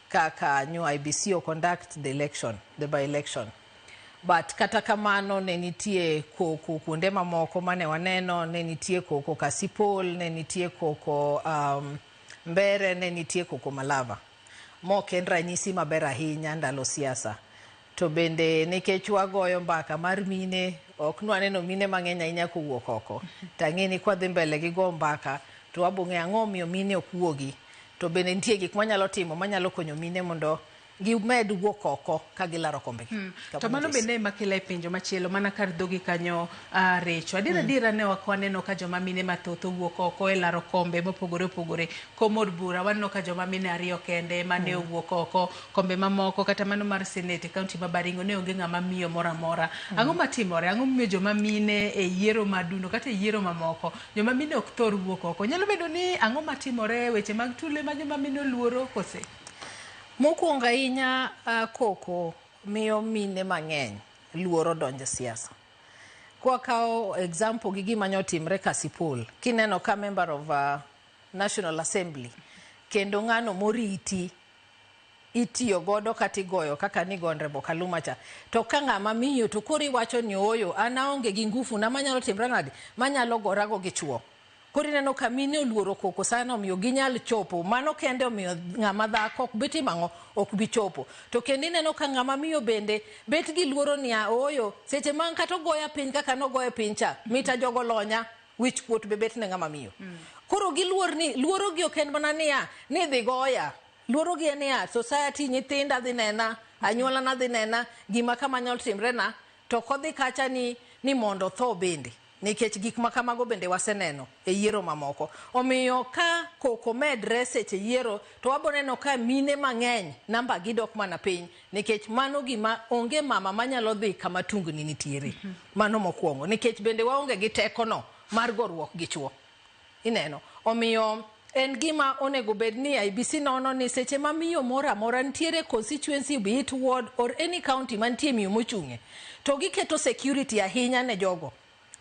kaka nyo IEBC o conduct the election, the by-election. But kata kamano ne nitie koko kuonde mamoko mane waneno, ne nitie koko Kasipul, ne nitie koko Mbere, ne nitie koko Malava. Mok en ranyisi maber ahinya ndalo siasa. To bende nikech wagoyo mbaka mar mine, ok nwaneno mine mang'eny ahinya kowuok oko. Tang'e ni kwadhi mbele gi go mbaka, to wabong'eyo ang'o omiyo mine ok wuogi. To bende nitie gik mwanyalo timo manyalo konyo mine mondo gimed wuok oko ka gilaro kombegi. To mano bende ema kela e penjo machielo mana kar dhogi kanyo Recho. Adiera adiera ne ok waneno ka joma mine mathoth owuok oko e laro kombe mopogore opogore. Kom od bura waneno ka joma mine 2 kende mane owuok oko, kombe mamoko kata mano mar senate e kaunti ma Baringo ne onge ng'ama miyo moro amora. Ang'o matimore? Ang'o momiyo joma mine e yiero madundo kata e yiero mamoko joma mine ok thor wuok oko? Nyalo bedo ni ang'o matimore weche mag tule ma joma mine oluoro kose? Mokwongo ahinya koko miyo mine mang'eny luoro donjo e siasa. Kwakawo example gi gima nyotimre Kasipul, kineno ka member of National Assembly kendo ng'ano moriti itiyo godo kata igoyo kaka ni Honorable Kaluma cha, to ka ng'ama miyo to koro iwacho ni ooyo an aonge gi ngufu na manyalo timre nade manyalo gorago gi chuo. Koro ineno ka mine oluoro koko sana omiyo ginyal chopo. Mano kende omiyo ng'ama dhako ok bi timo ang'o, ok bi chopo. To kendo ineno ka ng'ama miyo bende bet gi luoro niya ooyo seche ma kata ogoya piny kaka nogoye piny cha, mita jogo lonya, wich kuot be bet ne ng'ama miyo. Koro giluor ni, luoro gi ok en mana niya ni dhi goya. Luoro gi en niya society nyithinda dhi nena, anyuola na dhi nena, gima kama nyalo timre na, to kodhi kacha ni mondo otho bende. Nikech gik ma kamago bende waseneno e yiero mamoko. Omiyo ka koko medre seche yiero, to waboneno ka mine mang'eny namba gi dok mana piny, nikech mano gima onge mama manyalo dhi kama tungni nitiere. Mano mokwongo, nikech bende waonge gi tekono mar goruok gi chuo. Ineno. Omiyo en gima onego bed ni IEBC nono ni seche ma miyo moro amora nitiere constituency, be it ward or any county mantie miyo mochung'e, to giketo security ahinya ne jogo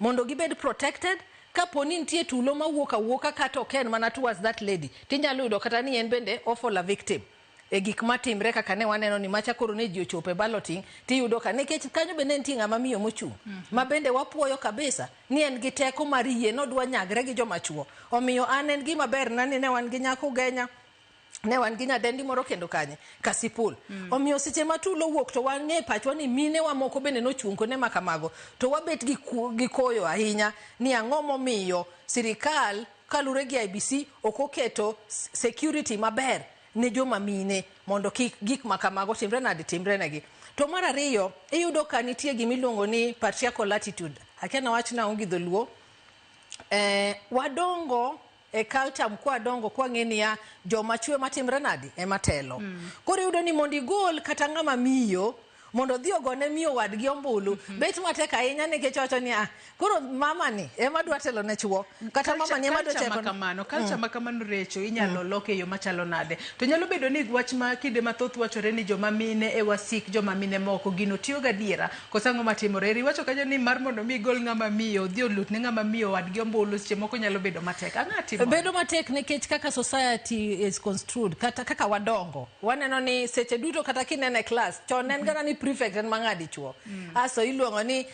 mondo gibed protected. Kapo ni nitie tulo mawuok awuoka kata ok en mana towards that lady, tinyalo yudo kata ni en bende ofall a victim e gik matimre kaka ne waneno ni macha koro ne ji ochopo e balloting, tiyudo ka nikech kanyo bende nitie ng'ama miyo mochung' ma bende wapuoyo kabisa ni en gi teko mar yie nodwa nyagre gi joma chuo. Omiyo an en gima ber na ni ne wan gi nyako Ugenya, ne wan gi nyadendi moro kendo kanye Kasipul. Omiyo seche ma tulo wuok to wang'e pachwa ni mine wa moko bende nochung' kuonde ma kamago, to wabet gi koyo ahinya ni ang'o momiyo sirikal kaluwore gi IEBC ok oketo security maber ne joma mine mondo kik gik ma kamago timre nade timre negi. To mar ariyo, iyudo ka nitie gimiluongo ni patriarchal attitude. Akia nawach nang'o gi dholuo. Wadongo e culture mkwadongo kwang'e niya joma chwe matimre nade ema telo. Koro iyudo ni mondo igol kata ng'ama miyo mondo odhi ogone miyo wadgi ombulu, bet matek ahinya nikech wacho ni koro mama ni ema dwa telo ne chuo, kata mama ni ema dwa telo. Kamano, culture ma kamano Recho inyalo loke e yo machalo nade? To nyalo bedo ni wach ma kinde mathoth wachore ni joma mine e wasik joma mine moko gino tiyo gadiera koso ang'o matimore? Iwacho kanyo ni mar mondo mi igol ng'ama miyo odhi olut ne ng'ama miyo wadgi ombulu seche moko nyalo bedo matek. Ang'o timore? Bedo matek nikech kaka society is construed, kata kaka wadongo waneno ni seche duto kata kinene class chon en gana ni prefect en mang'adi chuo. Aso iluongo ni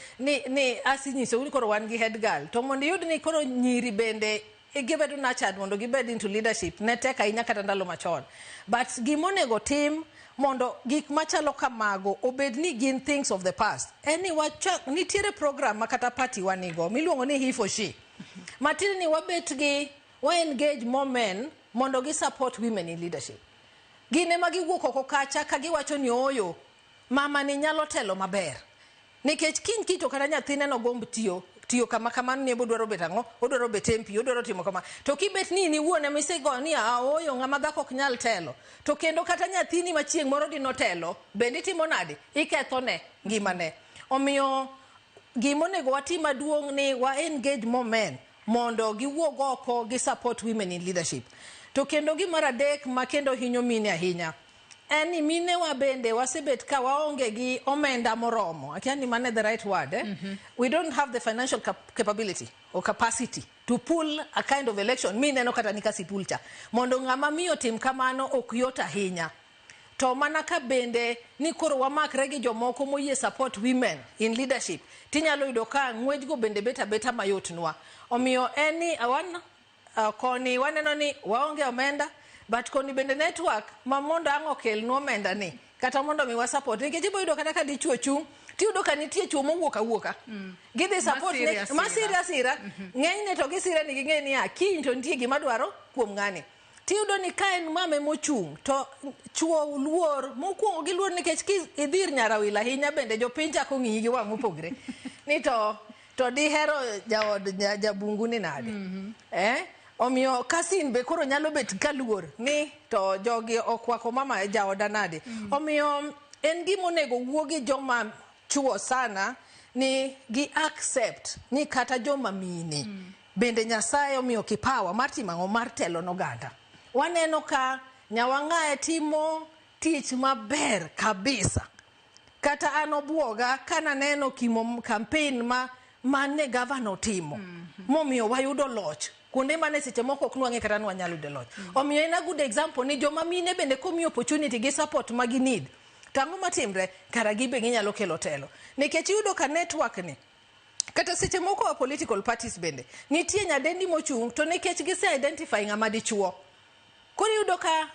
asi nyiso ni koro wan gi head girl. To mondo iyud ni koro nyiri bende gibedo nurtured mondo gibed into leadership ne tek ahinya kata ndalo machon. But gimonego tim mondo gik machalo kamago obed ni gin things of the past en ni wachak nitiere program ma kata party wanigo miluongo ni he for she. Matiende ni wabet gi wa engage more men mondo gi support women in leadership. Gin ema giwuok oko kacha ka giwacho ni ooyo, mama ni nyalo telo maber. Nikech kiny kiny to kata nyathine nogomb tiyo tiyo kama kamano ni odwaro bet ang'o, odwaro bet MP, odwaro timo kama. To kibet ni in iwuon ema isego ni ooyo ng'ama dhako ok nyal telo. To kendo kata nyathini ma chieng' moro dinotelo, bende itimo nade? Ikethone ngimane. Omiyo gimonego watim maduong' ni wa engage more men mondo giwuog oko gi support women in leadership. To kendo gimar adek ma kendo hinyo mine ahinya en ni minewa bende wasebet ka waonge gi omenda moromo. Akia ni mano the right word, eh? We don't have the financial capability or capacity to pull a kind of election mineno kata ni Kasipul cha. Mondo ng'ama miyo tim kamano ok yot ahinya. To mana ka bende ni koro wamakre gi jomoko moyie support women in leadership, tinyalo yudo ka ng'wechgo bende bet abeta mayot nwa. Omiyo en ni wan koni waneno ni waonge omenda, but koni bende network ma mondo ang' okelnwa omenda ni kata mondo mi wa support nikech ibo yudo kata ka dichuo chung' tiyudo ka nitie chuo mowuok awuoka. Gidhi support ne masire asira. Ng'enyne to gisire ni ging'e niya kiny to nitie gima dwaro kuom ng'ani. Tiyudo ni ka en mama emochung' to chuo luor mokwongo giluor nikech ki idhir nyarawil ahinya bende jopiny chako ng'iyi gi wang' mopogre ni to dihero jaod jabungu ni nade. Omiyo kasin be koro nyalo bet kaluor ni to jogi okwako mama jaoda nade. Omiyo en gima onego wuo gi joma chuo sana ni gi accept ni kata joma mine bende Nyasaye omiyo kipawa mar timo ang'o mar telo n'oganda. Waneno ka Nyawang'ae timo tich maber kabisa. Kata an obuoga kananeno kimo campaign ma mane gavana otimo. Momiyo wayudo loch. Kuonde mane seche moko ok nwang'e kata nwanyalo yudo loch. Omiyo en a good example ni joma mine bende komi opportunity gi support ma gi need. To ang'o matimre? Kara gibe ginyalo kelo telo. Nikech iyudo ka network ni kata seche moko wa political parties bende nitie nyadendi mochung' to nikech gise identify ng'ama dichuo. Koro iyudo ka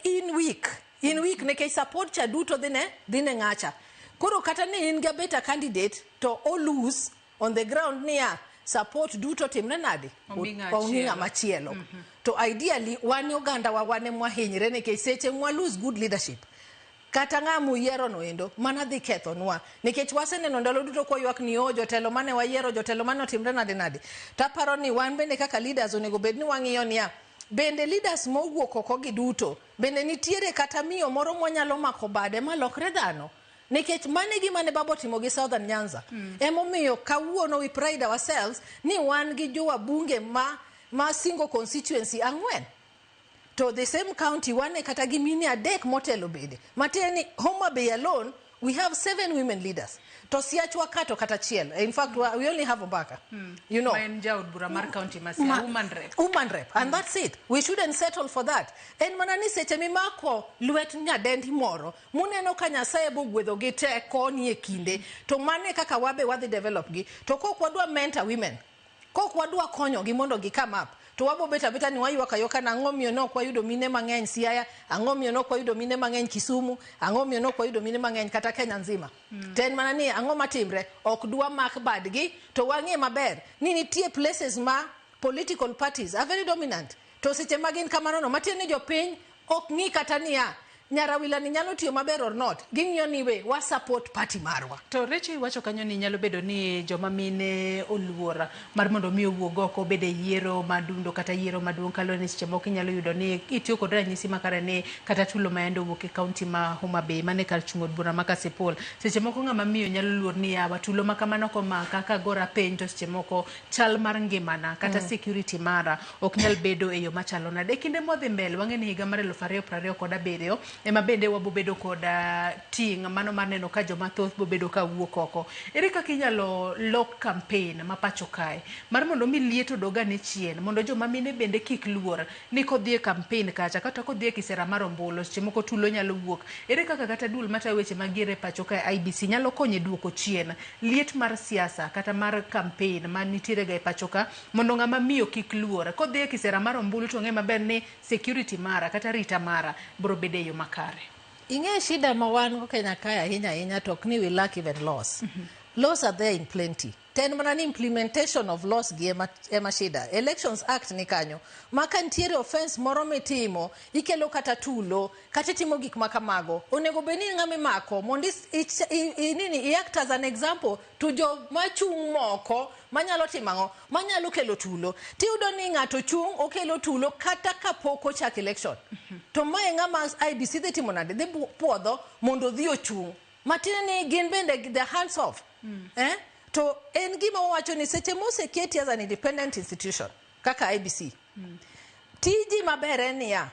in weak nikech support cha duto dhine ng'acha. Koro kata ni in ga better candidate to o lose on the ground niya support duto timre nade? Omi ng'ama chielo. To ideally wan oganda wa wan mwahinyre nikech seche mwa lose good leadership. Kata ng'ama uyiero no endo mana dhi kethonwa nikech waseneno ndalo duto kwaywak ni o jotelo mane wayiero jotelo mane otimre nade nade. Taparo ni wan bende kaka leaders onego bed ni wang'iyo niya bende leaders mowuok oko gi duto bende nitiere kata miyo moro mwanyalo mako bade malokre dhano. Nikech mane gima ne baba otimo gi Southern Nyanza. Emomiyo kawuono we pride ourselves ni wan gi jowabunge ma single constituency 4. To the same county wane kata gi mine 3 motelo bede. Matiende ni Homa Bay alone we have 7 women leaders. To Siachwa kato kata achiel. In fact we only have Ombaka. You know. Ma en jaod bura mar county ma Siaya, woman rep. Woman rep. And that's it. We shouldn't settle for that. En mana ni seche mimako lwet nyadendi moro muneno ka Nyasaye bogwedho gi teko ni e kinde to mane kaka wabe wadhi develop gi. To kok wadwa mentor women. Kok wadwa konyo gi mondo gi come up. To wabo beta beta ni waywak aywaka na ang'o miyo nok wayudo mine mang'eny Siaya, ang'o miyo nok wayudo mine mang'eny Kisumu, ang'o miyo nok wayudo mine mang'eny kata Kenya nzima. To en mana ni ang'o matimre ok dwa mak badgi to wang'e maber ni nitie places ma political parties are very dominant. To seche ma gin kamano no matiende ni jopiny ok ng'i kata niya Nyarawila ni nyalo tiyo maber or not, ging'iyo ni we wa support party marwa. To Recho iwacho kanyo ni nyalo bedo ni joma mine oluor mar mondo mi owuog oko obed e yiero madundo kata yiero maduong' kaluwore ni seche moko inyalo yudo ni itiyo kod ranyisi makare ni kata tulo ma yande owuok e kaunti ma Homa Bay mane kar chung' od bura ma Kasipul. Seche moko ng'ama miyo nyalo luor ni yawa tulo ma kamano komaka kagora piny to seche moko chal mar ngimana kata security mara ok nyal bedo e yo machalo nade. E kinde modhi mbele wang'e ni higa mar 2027 ema bende wabobedo kod ting' mano mar neno ka joma thoth bobedo ka wuok oko. Ere kaka inyalo lok campaign ma pacho kae mar mondo mi liet odog ane chien, mondo joma mine bende kik luor ni kodhi e campaign kacha kata kodhi e kisera mar ombulu seche moko tulo nyalo wuok. Ere kaka kata duol matayo weche mag yiero e pacho kae IEBC nyalo konyo e duoko chien liet mar siasa kata mar campaign manitiere ga e pacho ka, mondo ng'ama miyo kik luor kodhi e kisera mar ombulu to ng'e maber ni security mara kata rita mara biro bedo e yo makare. Ing'e shida ma wan go Kenya kae ahinya ahinya, to ok ni we lack even laws. Laws are there in plenty. To en mana ni implementation of laws gi ema shida. Elections Act ni kanyo. Ma ka nitiere offense moro mitimo, ikelo kata tulo, kata itimo gik ma kamago. Onego bed ni ng'ama imako mondo nini, i act as an example to jo machung' moko manyalo timo ang'o? Manyalo kelo tulo. Tiyudo ni ng'ato chung' okelo tulo kata kapok ochak election. To mae ng'ama IEBC dhi timo nade? Dhi puodho mondo odhi ochung'. Matiende ni gin bende the hands off. Eh? To en gima wawacho ni seche moseketi as an independent institution kaka IEBC. Tiji maber en niya,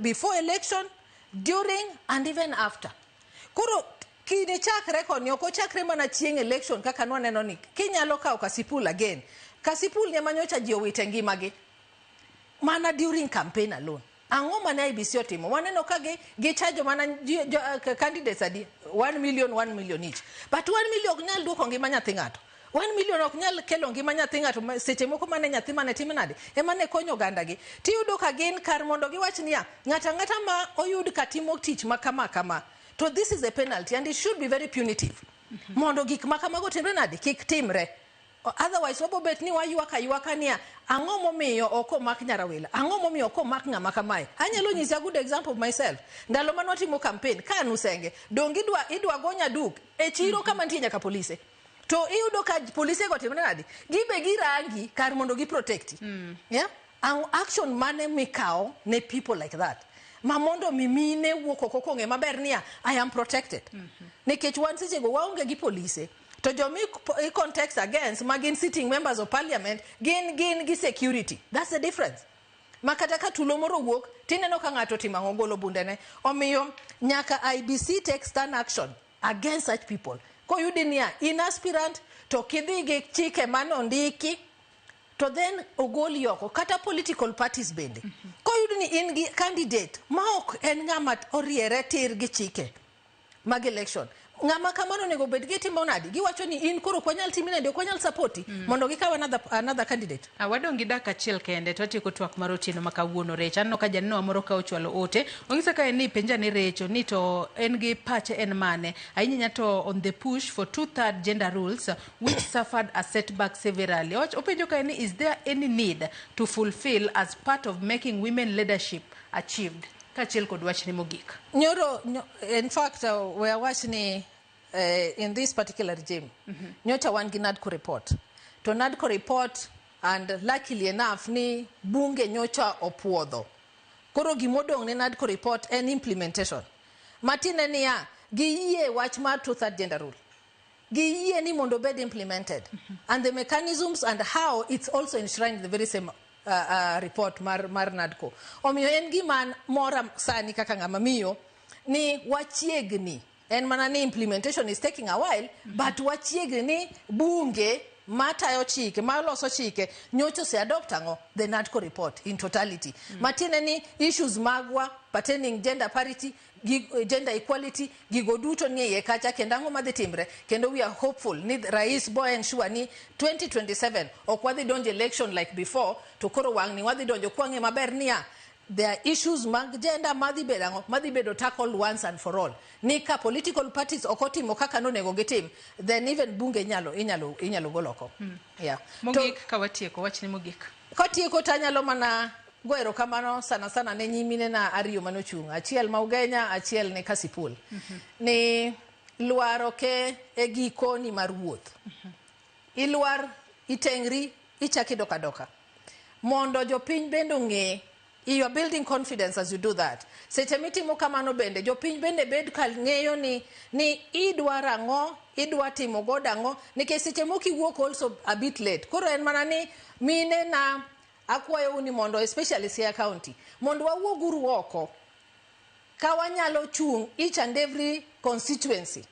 before election, during and even after. Koro kinde chakre koni ok ochakre mana chieng' election kaka nwaneno ni kinyalo kawo Kasipul again. Kasipul ema nyocha ji owite ngimagi mana during campaign alone. Ang'o mane IEBC otimo? Waneno ka gichajo mana candidates adi? 1 million, 1 million each. But 1 million ok nyal duoko ngima nyathi ng'ato. 1 million ok nyal kelo ngima nyathi ng'ato seche moko mane nyathi mane tim nade? Ema ne konyo oganda gi. Tiyudo ka gin kar mondo giwach niya, ng'ato ang'ata ma oyud ka timo tich ma kama kama, to this is a penalty and it should be very punitive. Mondo gik ma kamago timre nade? Kik timre. Otherwise wabo bet ni waywak aywaka niya, ang'o momiyo ok omak Nyarawila? Ang'o momiyo ok omak ng'ama kamae? Anyalo nyisi a good example of myself. Ndalo mane watimo campaign, ka an Usenge, dong idwa go nyaduk e chiro kama nitie nyaka polise. To iyudo ka polise go timre nade? Gibe girangi kar mondo gi protect. Yeah? Action mane mikawo ne people like that? Ma mondo mi mine wuok oko kong'e maber niya, I am protected. Nikech wan sechego waonge gi polise. To jomi i contest against ma gin sitting members of parliament gin gi security. That's the difference. Ma kata ka tulo moro wuok, tineno ka ng'ato timo ang'o, golo bundene. Omiyo nyaka IEBC take stern action against such people. Koyudi niya, in aspirant to kidhi gi chike manondiki, to then ogoli oko. Kata political parties bende. Koyudi ni in gi candidate ma ok en ng'ama oriere tir gi chike mag election, ng'ama kamano onego bed gi timo nadi? Giwacho ni in koro ok wanyal timi nade, ok wanyal supporti mondo gikaw another candidate. Wadong' gi dakika achiel kende to watieko twak mar otieno ma kawuono. Rech, aneno ka janeno moro ka ochwalo ote, onyisa ka en ni penja ni Recho ni to en gi pache en mane ahinya to on the push for two-third gender rules which suffered a setback severally. Openjo ka en ni is there any need to fulfill as part of making women leadership achieved? Kaachiel kod wachni mogik. Nyoro, in fact, we awach ni in this particular regime, nyocha wan gi NADCO report. To NADCO report, and luckily enough, ni bunge nyocha opuodho. Koro gimodong' ne NADCO report en implementation. Matine niya, giyie wach mar two-third gender rule. Giyie ni mondo obed implemented. And the mechanisms and how it's also enshrined in the very same report mar NADCO. Omiyo en gima mora sani kaka ng'ama miyo ni wachiegni. En mana ni implementation is taking a while, but wachiegni ni bunge matayo chike, maloso chike, nyocha ose adopt ang'o? The NADCO report in totality. Matiende ni issues magwa pertaining gender parity, gender equality, gigo duto nie iye kacha, kendo ang'o madhi timre? Kendo we are hopeful ni rais bo ensure ni 2027 ok wadhi donjo election like before, to koro wang' ni wadhi donjo kwang'e maber niya, there are issues mag gender madhi bedo ang'o? Madhi bedo tackled once and for all. Ni ka political parties ok otimo kaka nonego gitim, then even bunge inyalo gol oko. Yeah. Mogik ka watieko, wachni mogik. Katieko to anyalo mana go erokamano sana sana ne nyimine na ariyo manochung', achiel ma Ugenya, achiel ne Kasipul. Ni lwar ok e giko ni mar wuoth. Ilwar, itengri, ichak idok adoka. Mondo jopiny bende ong'e, you are building confidence as you do that. Seche mitimo kamano bende, jopiny bende bed ka ng'eyo ni idwaro ang'o, idwa timo godo ang'o, nikech seche moko iwuok also a bit late. Koro en mana ni mine na akwayou ni mondo, especially Siaya County, mondo wawuog uru oko. Ka wanyalo chung' each and every constituency,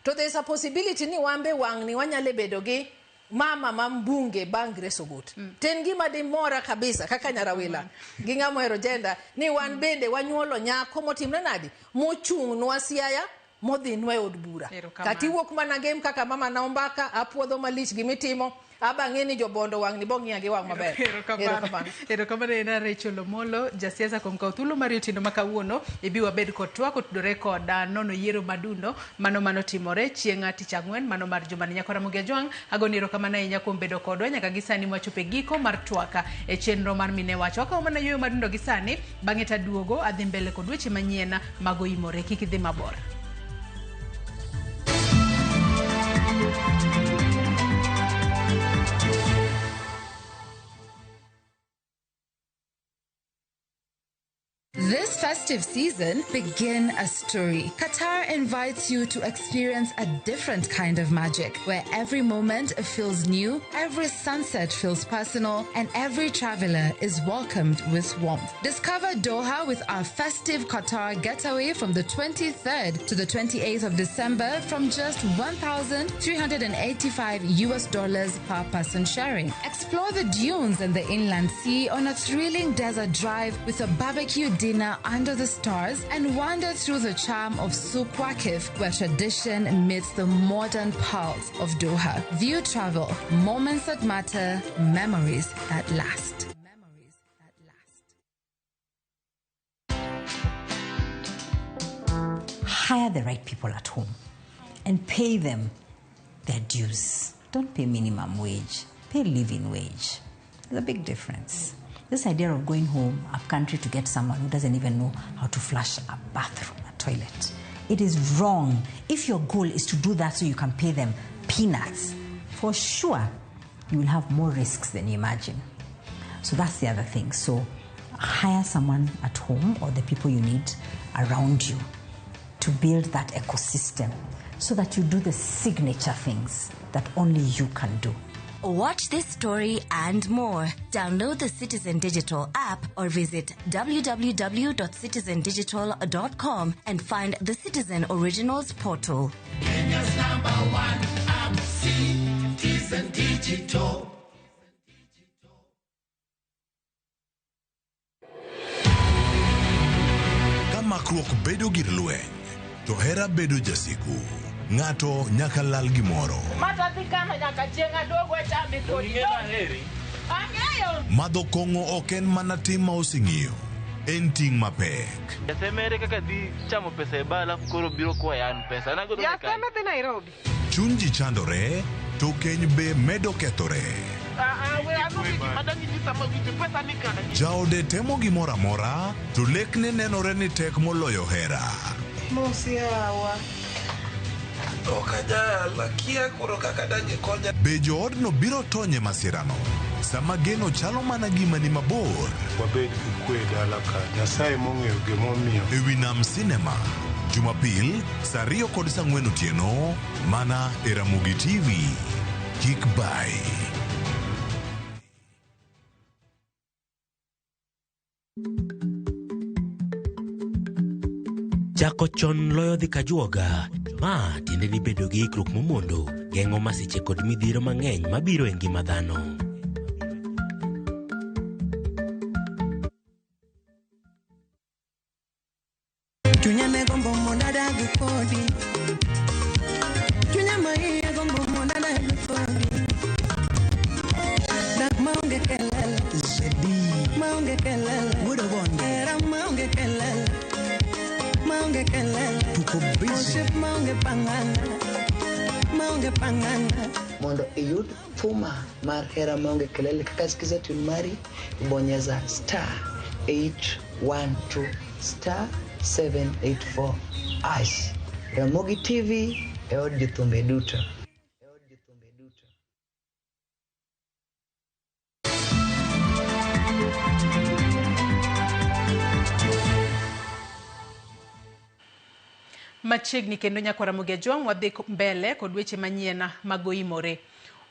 to there is a possibility ni wambe wang'ni wanyalo bedo gi mama ma mbunge bang' Grace Ogot. To en gima dimora kabisa kaka Nyarawila gi ng'ama ohero gender ni wan bende wanyuolo nyako motimre nadi mochung'nwa Siaya modhinwa e od bura. Kata iwuok mana gem kaka mama na Ombaka, apuodho malich gimitimo, abang'e ni jobondo wang'ni bong'iya gi wang' maber. Erokamano. Erokamano ahinya Rachel Omolo, jasiasa kuom kawo thuolo mari otieno ma kawuono ibi wabed kod twak otudore kod nono yiero madundo mano manotimore chieng' tich ang'wen mano mar jumani. Nyakwa Ramogi Ajwang', agoni erokamano ahinya kuom bedo kodwa nyaka gi sani mwachopo e giko mar twak e chenro mar Mine Wacho. Wakawo mana yueyo madundo gi sani, bang'e taduogo adhi mbele kod weche manyien mag oimore. Kik idhi mabor. This festive season, begin a story. Qatar invites you to experience a different kind of magic, where every moment feels new, every sunset feels personal, and every traveler is welcomed with warmth. Discover Doha with our festive Qatar getaway from the 23rd to the 28th of December from just $1,385 US per person sharing. Explore the dunes and the inland sea on a thrilling desert drive with a barbecue dinner under the stars, and wander through the charm of Souk Waqif, where tradition meets the modern pulse of Doha. View travel, moments that matter, memories that last. Hire the right people at home and pay them their dues. Don't pay minimum wage, pay living wage. There's a big difference. This idea of going home up country to get someone who doesn't even know how to flush a bathroom, a toilet, it is wrong. If your goal is to do that so you can pay them peanuts, for sure you will have more risks than you imagine. So that's the other thing. So hire someone at home or the people you need around you to build that ecosystem so that you do the signature things that only you can do. Watch this story and more. Download the Citizen Digital app or visit www.citizendigital.com and find the Citizen Originals portal. Kenya's number one app, Citizen Digital. Ka makruok bedo gir lweny, to hera bedo jasigu. Ng'ato nyaka lal gimoro. Madho kong'o ok en mana tim ma oseng'iyo, en ting' mapek. Jasemere kaka dhi chamo pesa e bar alafu koro biro kwayo an pesa. An agodho Jaseme dhi Nairobi. Chuny ji chandore, to keny be medo kethore. Jaode temo gimoro amora, to lekne nenore ni tek moloyo hera. Mos yawa. Be joodno biro tony e masirano sama geno chalo mana gima ni mabor? Wabed gi kwe dala ka Nyasaye mong'eyo gimomiyo. E wi Nam Cinema, Jumapil saa 2 kod saa 4 otieno, mana e Ramogi TV. Kik bai. Chako chon loyo dhi kajuoga. Ma tiende ni bedo gi ikruok momondo, geng'o masiche kod midhiero mang'eny mabiro e ngima dhano. Chunya ne gombo mondo adag kodi. Chunya ma iye gombo mondo adag kodi. Dak maonge kelele. Zedi. Maonge kelele. Wuod Obondo. Hera maonge kelele. Maonge kelele. Tuko busy. Osiep maonge pangana. Maonge pangana. Mondo iyud puma mar hera maonge kelele kaka sikiza tune mari, bonyeza star 812 star 784 hash. Ramogi TV e od jothumbe duto. Machiegni kendo nyakwa Ramogi Ajwang' wadhi mbele kod weche manyien mag oimore.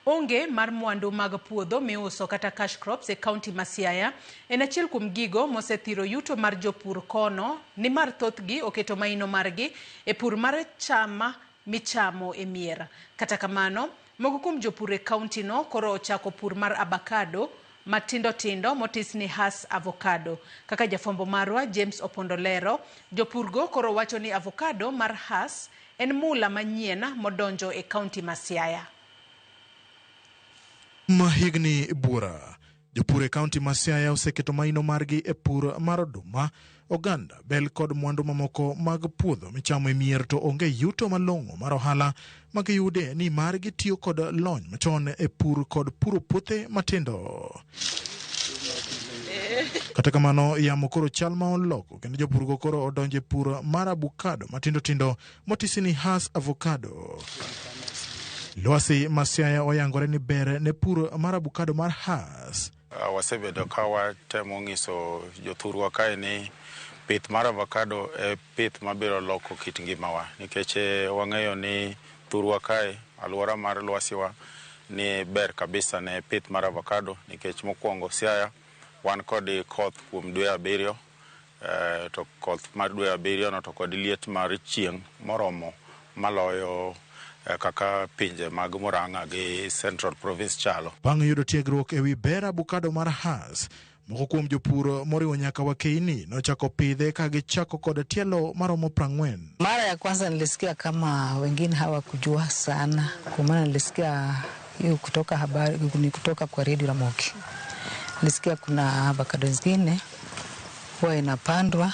Onge mar mwandu mag puodho miuso kata cash crops e kaunti ma Siaya en achiel kuom gigo mosethiro yuto mar jopur kono nimar thothgi oketo maino margi e pur mar cham michamo e mier. Kata kamano, moko kuom jopur e kaunti no koro ochako pur mar avocado matindo tindo motis ni Hass avocado. Kaka jafwambo marwa James Opondo lero, jopurgo koro wacho ni avocado mar Hass en mula manyien modonjo e kaunti ma Siaya. Higni buora, jopur e kaunti ma Siaya oseketo maino margi e pur mar oduma, oganda, bel kod mwandu mamoko mag puodho michamo e mier to onge yuto malong'o mar ohala ma giyude ni mar gitiyo kod lony machon e pur kod puro puothe matindo. Kata kamano, yamo koro chal ma oloko kendo jopurgo koro odonjo e pur mar avocado matindo tindo motisi ni Hass avocado. Lwasi ma Siaya oyangore ni ber ne pur mar avocado mar Hass. Wasebedo ka watemo ng'iso jothurwa kae ni pith mar avocado e pith mabiro loko kit ngimawa nikech wang'eyo ni thurwa kae alwora mar lwasiwa ni ber kabisa ne pith mar avocado nikech mokwongo Siaya wan kod koth kuom dwe 7 to koth mar dwe 7 no to kod liet mar chieng' moromo maloyo kaka pinje mag Murang'a gi Central Province chalo. Bang' yudo tiegruok ewi ber avocado mar Hass, moko kuom jopur moriwo nyaka Wakeini nochako pidhe ka gichako kod tielo maromo 40. Mara ya kwanza nilisikia kama wengine hawakujua sana, kwa maana nilisikia hiyo kutoka habari, ni kutoka kwa redio Ramogi. Nilisikia kuna avocado zingine huwa inapandwa,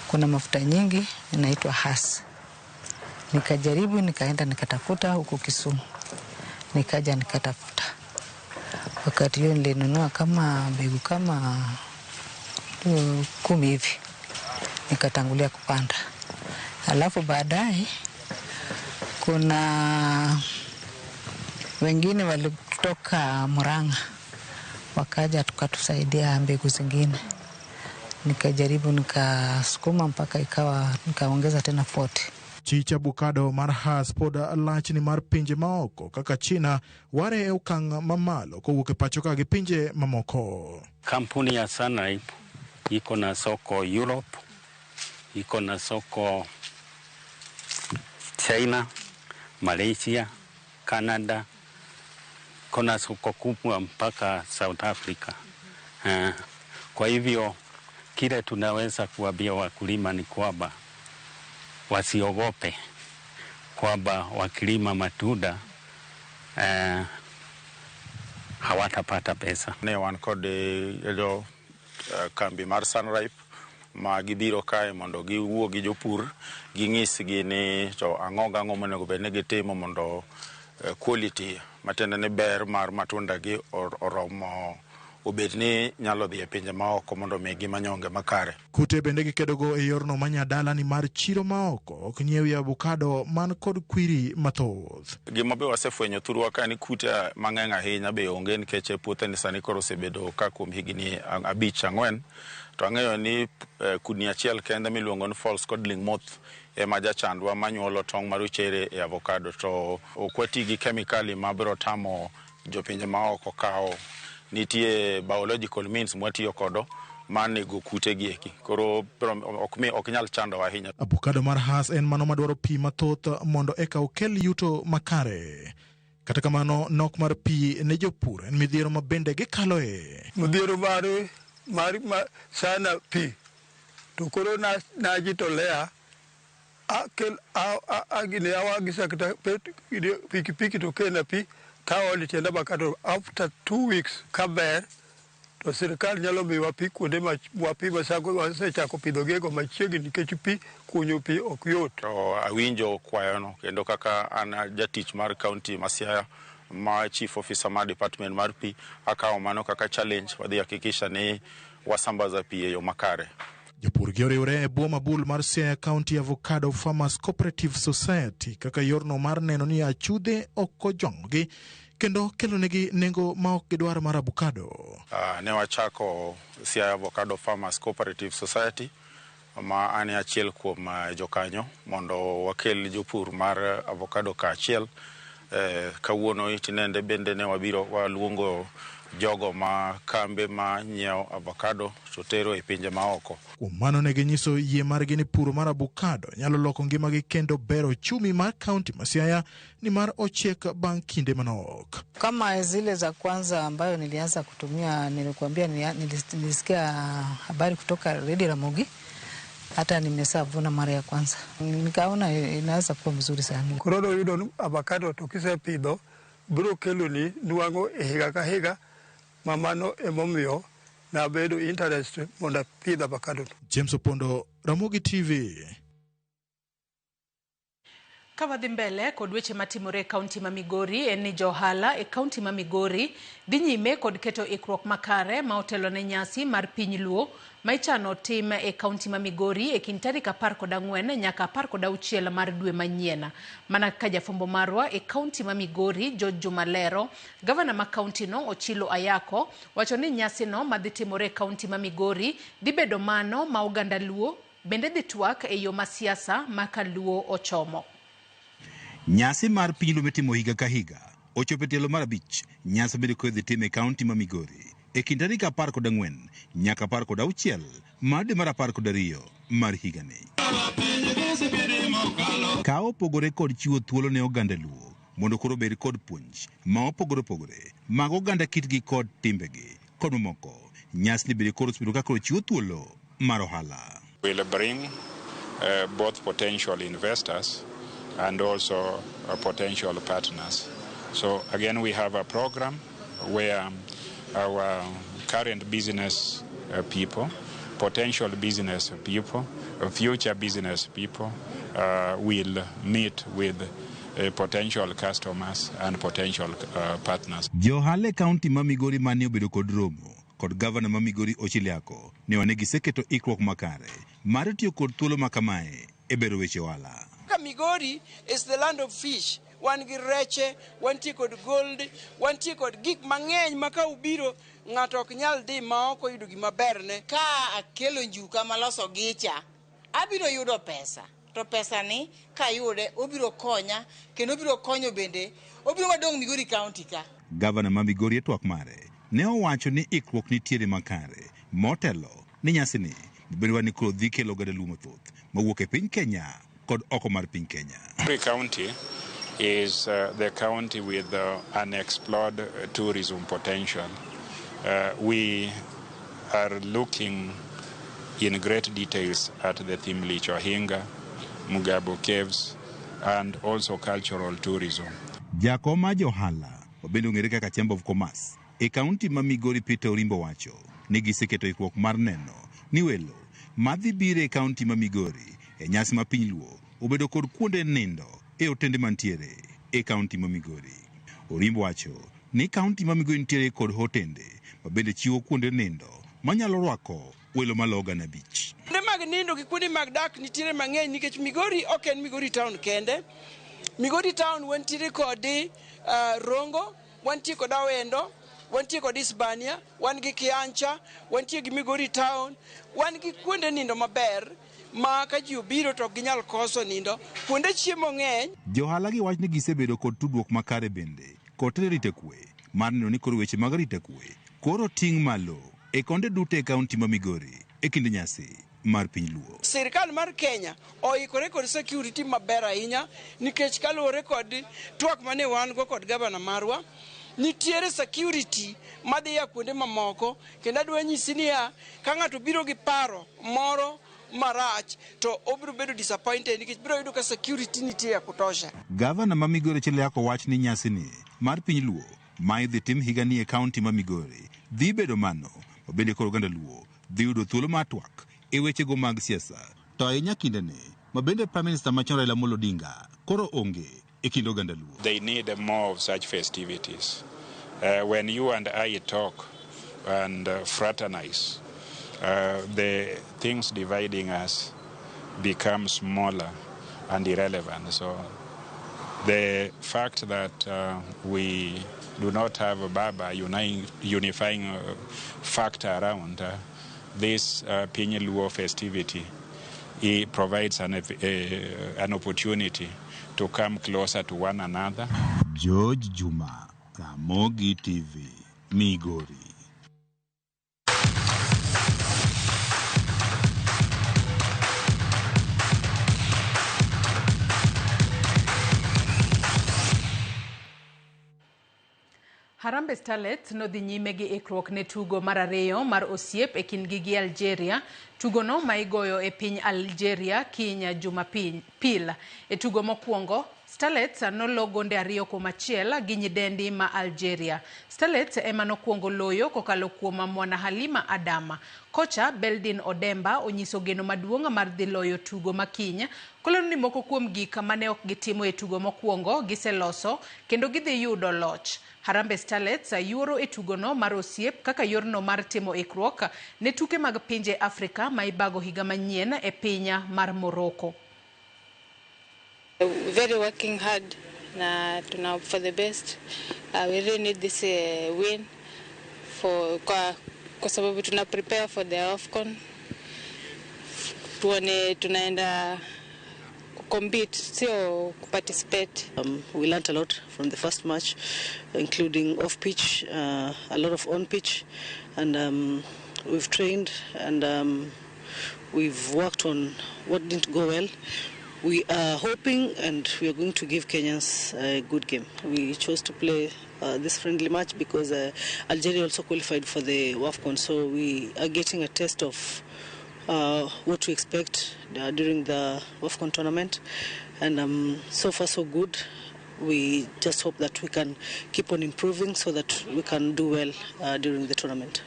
kuna mafuta nyingi inaitwa Hass. Nikajaribu, nikaenda nikatafuta huku Kisumu, nikaja nikatafuta. Wakati hiyo nilinunua kama mbegu kama 10 hivi, nikatangulia kupanda. Alafu baadaye kuna wengine walitoka Murang'a wakaja tukatusaidia mbegu zingine. Nikajaribu nikasukuma mpaka ikawa nikaongeza tena 40. Chich avocado mar Hass pod lachni mar pinje maoko kaka China ware e okang' mamalo kowuok e pacho ka gi pinje mamoko. Kampuni ya Sunripe iko na soko Europe, iko na soko China, Malaysia, Canada, iko na soko kubwa mpaka South Africa. Kwa hivyo kile tunaweza kuambia wakulima ni kwamba wasiogope kwamba wakilima matunda hawatapata pesa. Ne wan kod jo kambi mar Sunripe ma gibiro kae mondo giwuo gi jopur, ging'isgi ni to ang'o gang'o monego bed ni gitimo mondo quality matiende ni ber mar matunda gi oromo obed ni nyalo dhi e pinje maoko mondo migi manyonge makare. Kute bende gikedogo e yorno manyadala ni mar chiro maoko ok nyiewi avocado man kod kwiri mathoth. Gima be wasefwenyo thurwa ka ni kute mang'eny ahinya be onge nikech puothe ni sani koro osebedo ka kuom higni 5-4 to ang'eyo ni kudni achiel kende miluongo ni false codling moth ema jachandwa manyuolo tong' marochere e avocado to ok wati gi kemikali mabiro tamo jopinje maoko kawo. Nitie biological means mwatiyo kodo mar nego kute gi eki koro ok nyal chando ahinya. Avocado mar Hass en mano madwaro pi mathoth mondo eka okel yuto makare. Kata kamano, nok mar pi ne jopur en midhiero ma bende gikaloe. Midhiero mar sana pi to koro najitolea agine awagisa kata pikipiki to kena pi taoli tienda avocado after 2 weeks kaber to sirikal nyalo miwa pi kuonde ma wapi masago wasechako pidho gigo machiegni nikech pi kunyo pi ok yot. To awinjo kwayono kendo kaka an jatich mar kaunti ma Siaya ma chief officer mar department mar pi akawo mano kaka challenge wadhi hakikisha ni wasambaza pi e yo makare. Jopur gi oriwre e bwo mabul mar Siaya County Avocado Farmers Cooperative Society kaka yorno mar neno ni achudhe ok ojwang'ogi kendo kelonegi nengo ma ok gidwar mar avocado. Ne wachako Siaya Avocado Farmers Cooperative Society ma an e achiel kuom jokanyo mondo wakel jopur mar avocado kaachiel. Kawuono tinende bende ne wabiro waluongo jogo ma kambe ma nyiewo avocado to tero e pinje maoko. Kuom mano ne ginyiso yie margi ni puro mar avocado nyalo loko ngimagi kendo bero uchumi mar kaunti ma Siaya nimar ochiek bang' kinde manok. Kama zile za kwanza ambayo nilianza kutumia, nilikuambia nilisikia habari kutoka Radio Ramogi, hata nimeshavuna mara ya kwanza, nikaona inaweza kuwa mzuri sana. Koro yudo ni avocado to kisepidho biro keloni nwang'o e higa ka higa ma mano emomiyo nabedo interest mondo apidh avocado. James Opondo, Ramogi TV. Ka wadhi mbele kod weche matimore e kaunti ma Migori en ni johala e kaunti ma Migori dhi nyime kod keto ikruok makare ma otelo ne nyasi mar piny Luo ma ichano tim e kaunti ma Migori e kind tarik 14 nyaka 16 mar dwe manyien. Mana kaka jafwambo marwa e kaunti ma Migori George Juma lero, gavana ma kaunti no Ochilo Ayako wacho ni nyasino madhi timore e kaunti ma Migori dhi bedo mano ma oganda Luo bende dhi twak e yo ma siasa ma ka Luo ochomo. Nyasi mar piny Luo mitimo higa ka higa ochopo e tielo mar 5. Nyasi bende kodhi tim e kaunti ma Migori e kind tarik 14 nyaka 16 mar dwe mar 12 mar higani. Ka opogore kod chiwo thuolo ne oganda Luo mondo koro obed kod puonj ma opogore opogore mag oganda kitgi kod timbegi kod mamoko, nyasini bende koro osebedo ka koro chiwo thuolo mar ohala. Will bring both potential investors and also potential partners. So again, we have a program where our current business people, potential business people, future business people will meet with potential customers and potential partners. Johala e kaunti ma Migori mane obedo kod romo kod gavana ma Migori Ochilo Ayako ne wane giseketo ikruok makare mar tiyo kod thuolo makamae e bero weche ohala. Migori is the land of fish. Wan gi reche, wantie kod gold, wantie kod gik mang'eny ma ka ubiro ng'ato ok nyal dhi ma ok oyudo gima berne. Ka akelo njuka maloso gicha, abiro yudo pesa. To pesa ni kayude obiro konya kendo obiro konyo bende obiro madong' Migori County ka. Gavana ma Migori e twak mare ne owacho ni ikruok nitiere makare motelo ni nyasini bedo ni koro dhi kelo oganda Luo mathoth mawuok e piny Kenya kod oko mar piny Kenya. Migori County is the county with unexplored tourism potential. We are looking in great details at the Thimlich Ohinga, Mugabo Caves, and also cultural tourism. Jakom mar johala mabende ong'ere kaka Chamber of Commerce e kaunti ma Migori Peter Orimbo wacho ni giseketo ikruok mar neno ni welo madhi biro e kaunti ma Migori e nyasi ma piny Luo obedo kod kuonde nindo e otende mantiere e kaunti ma Migori. Orimbo wacho ni kaunti ma Migori nitiere kod hotende mabende chiwo kuonde nindo manyalo rwako welo maloyo 5,000. Kuonde mag nindo gi kuonde mag dak nitiere mang'eny nikech Migori ok en Migori town kende. Migori town wantiere kod Rongo, wantie kod Awendo, wantie kod Isbania, wan gi Kiancha, wantie gi Migori town, wan gi kuonde nindo maber ma ka ji obiro to ok ginyal koso nindo. Kuonde chiemo ng'eny. Johala gi wach ni gisebedo kod tudruok makare bende kod telo rito kwe mar neno ni koro weche mag rito kwe koro ting' malo e konde duto e kaunti ma Migori e kinde nyasi mar piny Luo. Sirikal mar Kenya oikore kod security maber ahinya nikech kaluwore kod twak mane wan go kod gavana marwa, nitiere security madhi ya kuonde mamoko, kendo adwa nyisi niya, ka ng'ato biro gi paro moro marach to obiro bedo disappointed nikech biro yudo ka security nitie ya kutosha. Gavana ma Migori Ochilo Ayako wach ni nyasini mar piny Luo ma idhi tim higani e kaunti ma Migori dhi bedo mano mabende koro oganda Luo dhi yudo thuolo mar twak e wechego mag siasa, to ahinya kindeni mabende Prime Minister machon Raila Amolo Odinga koro onge e kind oganda Luo. They need more of such festivities. When you and I talk and fraternize, the things dividing us become smaller and irrelevant. So the fact that we do not have a Baba unifying factor around this Piny Luo festivity, it provides an opportunity to come closer to one another. George Juma, Ramogi TV, Migori. Harambee Starlets nodhi nyime gi ikruok ne tugo mar ariyo mar osiep e kindgi gi Algeria. Tugono ma igoyo e piny Algeria kiny Jumapil. E tugo mokwongo, Starlets nolo gonde 2-1 gi nyidendi ma Algeria. Starlets ema nokwongo loyo kokalo kuom Mwanahalima Adama. Kocha Beldin Odemba onyiso geno maduong' mar dhi loyo tugo ma kiny, kolero ni moko kuom gik mane ok gitimo e tugo mokwongo giseloso kendo gidhi yudo loch. Harambee Starlets yuoro e tugono mar osiep kaka yorno mar timo ikruok ne tuke mag pinje Afrika ma ibago higa manyien e piny mar Morocco. Very working hard na tuna hope for the best. We really need this win for kwa sababu tuna prepare for the AFCON. Tuone tunaenda compete, sio participate. We learned a lot from the first match, including off pitch, a lot of on pitch, and we've trained and we've worked on what didn't go well. We are hoping and we are going to give Kenyans a good game. We chose to play this friendly match because Algeria also qualified for the WAFCON, so we are getting a test of what to expect during the WAFCON tournament. And so far so good. We just hope that we can keep on improving so that we can do well during the tournament.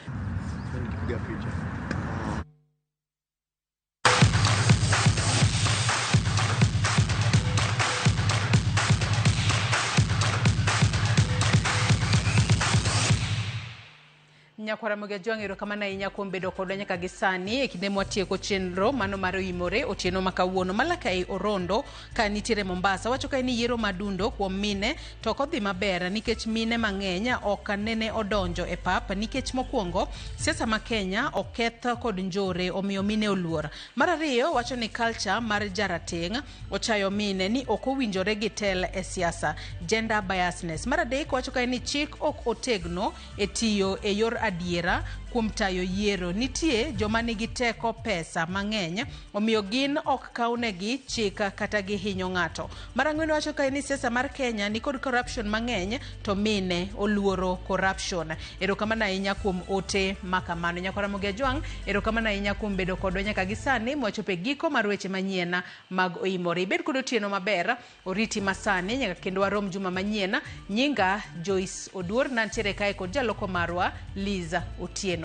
Nyakwara Ramogi Ajwang', erokamano ahinya kuom bedo kodwa nyaka gi sani e kinde mwatieko chenro mano mar oimore otieno ma kawuono. Malakai Orondo ka nitiere Mombasa wacho ka ni yiero madundo kuom mine to ok odhi maber nikech mine mang'eny ok nene odonjo e pap nikech mokwongo siasa ma Kenya oketh kod njore omiyo mine oluor. Mar ariyo wacho ni culture mar jarateng' ochayo mine ni ok owinjore gi tel e siasa, gender biasness. Mar adek wacho ka ni chik ok otegno e tiyo e yor adiera kuom tayo yiero. Nitie joma nigi teko pesa mang'eny omiyo gin ok kawnegi chik kata gihinyo ng'ato. Mar ang'wen wacho kae ni siasa mar Kenya nikod corruption mang'eny to mine oluoro corruption. Erokamano ahinya kuom ote makamano. Nyakwara Ramogi Ajwang', erokamano ahinya kuom bedo kodwa nyaka gi sani mwachopo e giko mar weche manyien mag Oimore. Ibed kod otieno maber, oriti masani nyaka kendo warom juma manyien. Nyinga Joyce Oduor, nantiere kae kod jaloko marwa Liza Otieno.